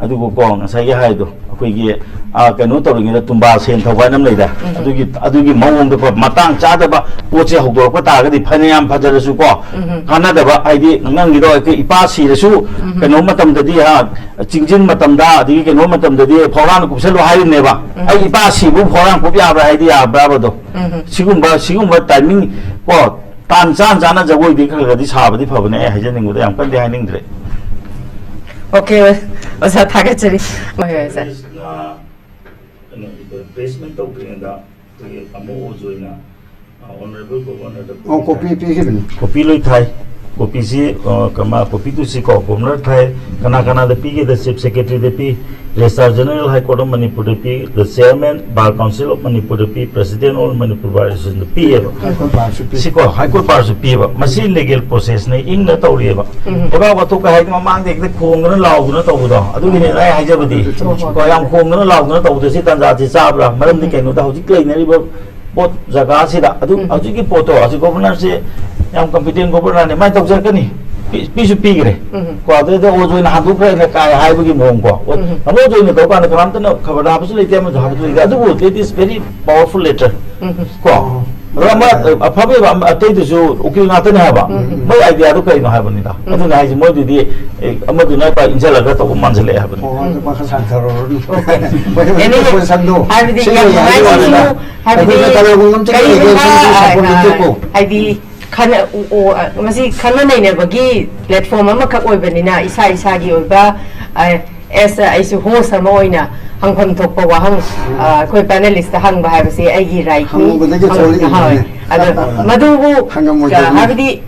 ꯑꯗꯨꯒꯀꯣ, ꯉꯁꯥꯏꯒꯤ ꯍꯥꯏꯗꯣ, ꯑꯩꯈꯣꯏꯒꯤ, ꯑ, ꯀꯩꯅꯣ ꯇꯧꯔꯤꯉꯩꯗ, ꯇꯨꯝꯕꯥ ꯁꯦꯟ ꯊꯧꯕ ꯍꯥꯏꯅ ꯑꯃ ꯂꯩꯗ, ꯎꯝ꯫ ꯑꯗꯨꯒꯤ, ꯑꯗꯨꯒꯤ ꯃꯑꯣꯡꯗꯀꯣ, ꯃꯇꯥꯡ ꯆꯥꯗꯕ ꯄꯣꯠꯁꯦ ꯍꯧꯗꯣꯔꯛꯄ ꯇꯥꯔꯒꯗꯤ, ꯐꯅꯌꯥꯝ ꯐꯖꯔꯁꯨꯀꯣ, ꯎꯝ꯫ ꯀꯥꯟꯅꯗꯕ, ꯍꯥꯏꯗꯤ ꯅꯪꯒꯤꯗꯣ ꯑꯩꯈꯣꯏ ꯏꯄꯥ ꯁꯤꯔꯁꯨ, ꯎꯝ꯫ ꯀꯩꯅꯣ ꯃꯇꯝꯗꯗꯤ, ꯍꯥ, ꯆꯤꯡꯖꯤꯟ ꯃꯇꯝꯗ, ꯑꯗꯒꯤ ꯀꯩꯅꯣ ꯃꯇꯝꯗꯗꯤ ꯐꯧꯔꯥꯡꯅ ꯀꯨꯞꯁꯜꯂꯨ ꯍꯥꯏꯔꯤꯅꯦꯕ꯫ ꯎꯝ꯫ ꯑꯩ ꯏꯄꯥ ꯁꯤꯕꯨ ꯐꯧꯔꯥꯡ ꯀꯨꯞ ꯌꯥꯕ꯭ꯔꯥ ꯍꯥꯏꯗꯤ ꯌꯥꯕ꯭ꯔꯥꯕꯗꯣ? ꯎꯝ꯫ ꯁꯤꯒꯨꯝꯕ, ꯁꯤꯒꯨꯝꯕ ꯇꯥꯏꯃꯤꯡ ꯀꯣ, ꯇꯥꯟ ꯆꯥꯟ ꯆꯥꯅ ꯖꯒꯣꯏꯗꯤ ꯈꯔ ꯈꯔꯗꯤ ꯁꯥꯕꯗꯤ ꯐꯕꯅꯦ, ꯑꯩ ꯍꯥꯏꯖꯅꯤꯡꯕꯗ ꯌꯥꯝ ꯀꯟꯅꯗꯤ ꯍꯥꯏꯅꯤꯡꯗ꯭ꯔꯦ꯫ ꯑꯣꯀꯦ, ꯑꯣꯖꯥ, ꯊꯥꯒꯠꯆꯔꯤ꯫ ꯍꯣꯏ, ꯍꯣꯏ, ꯑꯣꯖꯥ꯫ ꯄ꯭ꯔꯦꯁꯅ, ꯀꯩꯅꯣ, ꯄ꯭ꯔꯦꯁꯃꯦꯟ ꯇꯧꯗ꯭ꯔꯤꯉꯩꯗ ꯑꯩꯈꯣꯏꯒꯤ ꯑꯃꯨꯛ ꯑꯣꯏꯅ, ꯑ, ꯑꯣꯅꯔꯦꯕꯜ ꯒꯣꯚꯔꯅꯔꯗ ꯑꯣ, ꯀꯣꯄꯤ ꯀꯣꯄꯤ ꯄꯤꯈꯤꯕꯅꯤ꯫ ꯀꯣꯄꯤ ꯂꯣꯏ ꯊꯥꯏ꯫ ꯀꯣꯄꯤꯁꯤ, ꯑ, ꯀꯃꯥ-, ꯀꯣꯄꯤꯗꯨꯁꯤꯀꯣ, ꯒꯣꯚꯔꯅꯔ ꯊꯥꯏ, ꯀꯅꯥ ꯀꯅꯥꯗ ꯄꯤꯒꯦꯗ, ꯆꯤꯐ ꯁꯦꯀ꯭ꯔꯦꯇꯔꯤꯗ ꯄꯤ, registrar general high court of ꯃꯅꯤꯄꯨꯔꯗ ꯄꯤ, the chairman bar council of ꯃꯅꯤꯄꯨꯔꯗ ꯄꯤ, ꯄ꯭ꯔꯦꯁꯤꯗꯦꯟ ꯑꯣꯐ ꯃꯅꯤꯄꯨꯔ ꯕꯥꯔ ꯑꯦꯁꯣꯁꯤꯌꯦꯁꯟꯗ ꯄꯤꯌꯦꯕ꯫ ꯍꯥꯏ ꯀꯣꯔꯠ ꯕꯥꯔꯁꯨ ꯄꯤ꯫ ꯁꯤꯀꯣ, ꯍꯥꯏ ꯀꯣꯔꯠ ꯕꯥꯔꯁꯨ ꯄꯤꯌꯦꯕ꯫ ꯃꯁꯤ ꯂꯤꯒꯦꯜ ꯄ꯭ꯔꯣꯁꯦꯁꯅꯦ, ꯏꯪꯅ ꯇꯧꯔꯤꯑꯕ꯫ ꯎꯝ꯫ ꯂꯩꯕꯥꯛ ꯋꯥꯊꯣꯛꯀ ꯍꯥꯏꯗꯤ ꯃꯃꯥꯡꯗ ꯍꯦꯛꯇ ꯈꯣꯡꯗꯅ ꯂꯥꯎꯗꯅ ꯇꯧꯕꯗꯣ, ꯑꯗꯨꯒꯤꯅꯦ ꯑꯩ ꯍꯥꯏꯖꯕꯗꯤ꯫ ꯍꯣꯏ, ꯍꯣꯏ꯫ ꯀꯣ, ꯌꯥꯝ ꯈꯣꯡꯗꯅ ꯂꯥꯎꯗꯅ ꯇꯧꯕꯗꯣ ꯁꯤ ꯇꯥꯟꯖꯥꯁꯤ ꯆꯥꯕ꯭ꯔꯥ? ꯃꯔꯝꯗꯤ ꯎꯝ꯫ ꯀꯩꯅꯣꯗ ꯍꯧꯖꯤꯛ ꯂꯩꯅꯔꯤꯕ ꯄꯣꯠ ꯖꯒꯥꯁꯤꯗ ꯑꯗꯨ ꯎꯝ꯫ ꯍꯧꯖꯤꯛꯀꯤ ꯄꯣꯠꯇꯣ ꯍꯧꯖꯤꯛ ꯒꯣꯚꯔꯅꯔꯁꯦ ꯌꯥꯝ ꯀꯝꯄꯤꯇꯦꯟ ꯒꯣꯚꯔꯅꯔꯅꯦ, ꯃꯥꯏꯅ ꯇꯧꯖꯔꯛꯀꯅꯤ꯫ ꯄꯤ-, ꯄꯤꯁꯨ ꯄꯤꯈ꯭ꯔꯦ꯫ ꯎꯝ꯫ ꯀꯣ, ꯑꯗꯨꯗ ꯑꯣꯖ ꯑꯣꯏꯅ ꯍꯟꯗꯣꯛꯈ꯭ꯔꯦꯅ ꯀꯥꯏ ꯍꯥꯏꯕꯒꯤ ꯃꯑꯣꯡ ꯀꯣ꯫ ꯑꯣ, ꯎꯝ꯫ ꯑꯃ ꯑꯣꯖ ꯑꯣꯏꯅ ꯇꯧꯔꯀꯥꯟꯗ ꯀꯅꯥꯝꯇꯅ ꯈꯕꯔꯗ ꯍꯥꯞꯄꯁꯨ ꯂꯩꯇꯦ, ꯑꯃꯁꯨ ꯍꯥꯞꯄꯁꯨ ꯂꯩꯇꯦ꯫ ꯑꯗꯨꯕꯨ it is very powerful letter꯫ ꯎꯝ꯫ ꯀꯣ꯫ ꯑꯣ꯫ ꯑꯗꯣ ꯑꯃ, ꯑꯐꯕ ꯑꯃ ꯑꯇꯩꯗꯨꯁꯨ ꯎꯀꯤꯜ ꯉꯥꯛꯇꯅꯦ ꯍꯥꯏꯕ꯫ ꯎꯝ꯫ ꯃꯣꯏ ꯑꯥꯏꯗꯤꯌꯥꯗꯣ ꯀꯩꯅꯣ ꯍꯥꯏꯕꯅꯤꯗ꯫ ꯎꯝ꯫ ꯑꯗꯨꯅ ꯍꯥꯏꯁꯦ ꯃꯣꯏꯗꯨꯗꯤ, ꯑꯦ, ꯑꯃꯗꯨꯅ ꯄꯨꯔꯥ ꯏꯟꯁꯤꯜꯂꯒ ꯇꯧꯕ ꯃꯥꯟꯁꯤꯜꯂꯛꯑꯦ ꯍꯥꯏꯕꯅꯤ꯫ ꯑꯣ, ꯑꯗꯨ ꯃꯈꯥ ꯁꯥꯡꯊꯔꯨꯔꯅꯨ꯫ ꯑꯣꯀꯦ꯫ ꯃꯣꯏ ꯑꯦꯅꯤ, ꯄꯣꯖꯤꯁꯟꯗꯣ ꯍꯥꯏꯕꯗꯤ ꯁꯤ ꯌꯥꯝ ꯂꯩ ꯍꯥꯏꯕꯅꯤꯗ꯫ ꯅꯨꯡꯉꯥꯏꯖꯔꯦ꯫ ꯍꯥꯏꯕꯗꯤ ꯑꯩꯈꯣꯏꯅ ꯀꯅꯥꯒꯨꯝꯕ ꯑꯝꯇ ꯀꯔꯤꯒꯨꯝꯕ, ꯂꯩꯒꯦ ꯍꯥꯏꯕꯁꯨ ꯁꯄꯣꯔꯠ ꯑ, ꯅꯠꯇꯦꯀꯣ꯫ ꯍꯥꯏꯗꯤ ꯈꯟꯅ-, ꯎ-, ꯎ-, ꯑ, ꯃꯁꯤ ꯈꯟꯅ ꯅꯩꯅꯕꯒꯤ ꯄ꯭ꯂꯦꯠꯐꯣꯝ ꯑꯃꯈꯛ ꯑꯣꯏꯕꯅꯤꯅ ꯏꯁꯥ ꯏꯁꯥꯒꯤ ꯑꯣꯏꯕ, ꯑ, ꯑꯦꯁ ꯑꯩꯁꯨ ꯍꯣꯁ ꯑꯃ ꯑꯣꯏꯅ ꯍꯪꯐꯝ ꯊꯣꯛꯄ ꯋꯥꯍꯪ, ꯑ, ꯑꯩꯈꯣꯏ ꯄꯦꯅꯦꯂꯤꯁꯇ ꯍꯪꯕ ꯍꯥꯏꯕꯁꯤ ꯑꯩꯒꯤ ꯔꯥꯏꯠꯅꯤ꯫ ꯍꯪꯉꯨꯕꯗꯒꯤ ꯍꯣꯏ, ꯊꯣꯛꯂꯛꯏꯅꯤꯅꯦ꯫ ꯍꯣꯏ꯫ ꯑꯗꯣ ꯃꯗꯨꯕꯨ, ꯍꯪꯉꯝꯃꯣꯏꯗꯕꯅꯤ꯫ ꯑ, ꯍꯥꯏꯕꯗꯤ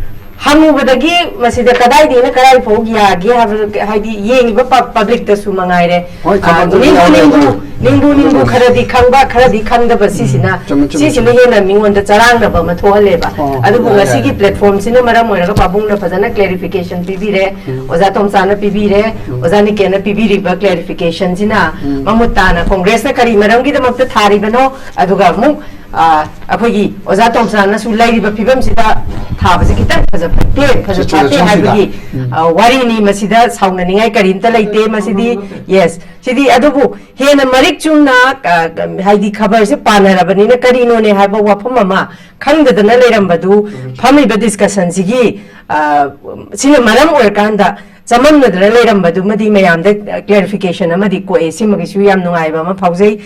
ꯍꯪꯉꯨꯕꯗꯒꯤ ꯃꯁꯤꯗ ꯀꯗꯥꯏꯗꯒꯤꯅ ꯀꯗꯥꯏ ꯐꯥꯎ ꯌꯥꯒꯦ ꯍꯥꯏꯕꯗꯨ, ꯍꯥꯏꯗꯤ ꯌꯦꯡꯉꯤꯕ ꯄ-, ꯄꯕ꯭ꯂꯤꯛꯇꯁꯨ ꯃꯉꯥꯏꯔꯦ, ꯍꯣꯏ, ꯈꯪꯐꯝꯗꯨꯗꯤ ꯅꯤꯡꯕꯨ ꯌꯥꯎꯔꯦ꯫ ꯅꯤꯡꯕꯨ ꯅꯤꯡꯕꯨ ꯅꯤꯡꯕꯨ ꯈꯔꯗꯤ ꯈꯪꯕ, ꯈꯔꯗꯤ ꯈꯪꯗꯕ ꯁꯤꯁꯤꯅ, ꯆꯨꯝꯃꯦ, ꯆꯨꯝꯃꯦ, ꯁꯤꯁꯤꯅ ꯆꯨꯝꯃꯦ꯫ ꯍꯦꯟꯅ ꯃꯤꯉꯣꯟꯗ ꯆꯔꯥꯡꯅꯕ ꯑꯃ ꯊꯣꯛꯍꯜꯂꯦꯕ꯫ ꯑꯣ, ꯑꯗꯨꯕꯨ ꯌꯥꯔꯦ, ꯉꯁꯤꯒꯤ ꯌꯥꯔꯦ꯫ ꯄ꯭ꯂꯦꯠꯐꯣꯝꯁꯤꯅ ꯃꯔꯝ ꯑꯣꯏꯔꯒ ꯄꯥꯕꯨꯡꯅ ꯐꯖꯅ ꯀ꯭ꯂꯦꯔꯤꯐꯤꯀꯦꯁꯟ ꯄꯤꯕꯤꯔꯦ, ꯑꯣꯖꯥ ꯇꯣꯝꯆꯥꯅ ꯄꯤꯕꯤꯔꯦ, ꯑꯣꯖꯥ ꯅꯤꯀꯦꯟꯅ ꯄꯤꯕꯤꯔꯤꯕ ꯀ꯭ꯂꯦꯔꯤꯐꯤꯀꯦꯁꯟꯁꯤꯅ ꯃꯃꯨꯠ ꯇꯥꯅ ꯀꯣꯡꯒ꯭ꯔꯦꯁꯅ ꯀꯔꯤ ꯃꯔꯝꯒꯤꯗꯃꯛꯇ ꯊꯥꯔꯤꯕꯅꯣ, ꯑꯗꯨꯒ ꯑꯃꯨꯛ, ꯑ, ꯑꯩꯈꯣꯏꯒꯤ ꯑꯣꯖꯥ ꯇꯣꯝꯆꯥꯅꯁꯨ ꯂꯩꯔꯤꯕ ꯐꯤꯕꯝꯁꯤꯗ ꯊꯥꯕꯁꯤ ꯈꯤꯇꯪ ꯐꯖ ꯐꯠꯇꯦ, ꯐꯖ ꯐꯠꯇꯦ Situation-ꯁꯤꯗ꯫ ꯍꯥꯏꯕꯒꯤ, ꯑ, ꯋꯥꯔꯤꯅꯤ꯫ ꯃꯁꯤꯗ ꯁꯥꯎꯅꯅꯤꯡꯉꯥꯏ ꯀꯔꯤꯝꯇ ꯂꯩꯇꯦ꯫ ꯃꯁꯤꯗꯤ, ꯌꯦꯁ, ꯁꯤꯗꯤ꯫ ꯑꯗꯨꯕꯨ ꯍꯦꯟꯅ ꯃꯔꯤꯛ ꯆꯨꯝꯅ, ꯑ, ꯍꯥꯏꯗꯤ ꯈꯕꯔꯁꯦ ꯄꯥꯟꯅꯔꯕꯅꯤꯅ ꯀꯔꯤꯅꯣꯅꯦ ꯍꯥꯏꯕ ꯋꯥꯐꯝ ꯑꯃ ꯈꯪꯗꯗꯅ ꯂꯩꯔꯝꯕꯗꯨ ꯐꯝꯃꯤꯕ ꯗꯤꯁꯀꯁꯟꯁꯤꯒꯤ, ꯑ, ꯁꯤꯅ ꯃꯔꯝ ꯑꯣꯏꯔꯀꯥꯟꯗ ꯆꯃꯝꯅꯗꯅ ꯂꯩꯔꯝꯕꯗꯨꯃꯗꯤ ꯃꯌꯥꯝꯗ ꯀ꯭ꯂꯦꯔꯤꯐꯤꯀꯦꯁꯟ ꯑꯃꯗꯤ ꯀꯣꯛꯑꯦ꯫ ꯁꯤꯃꯒꯤꯁꯨ ꯌꯥꯝ ꯅꯨꯡꯉꯥꯏꯕ ꯑꯃ ꯐꯥꯎꯖꯩ꯫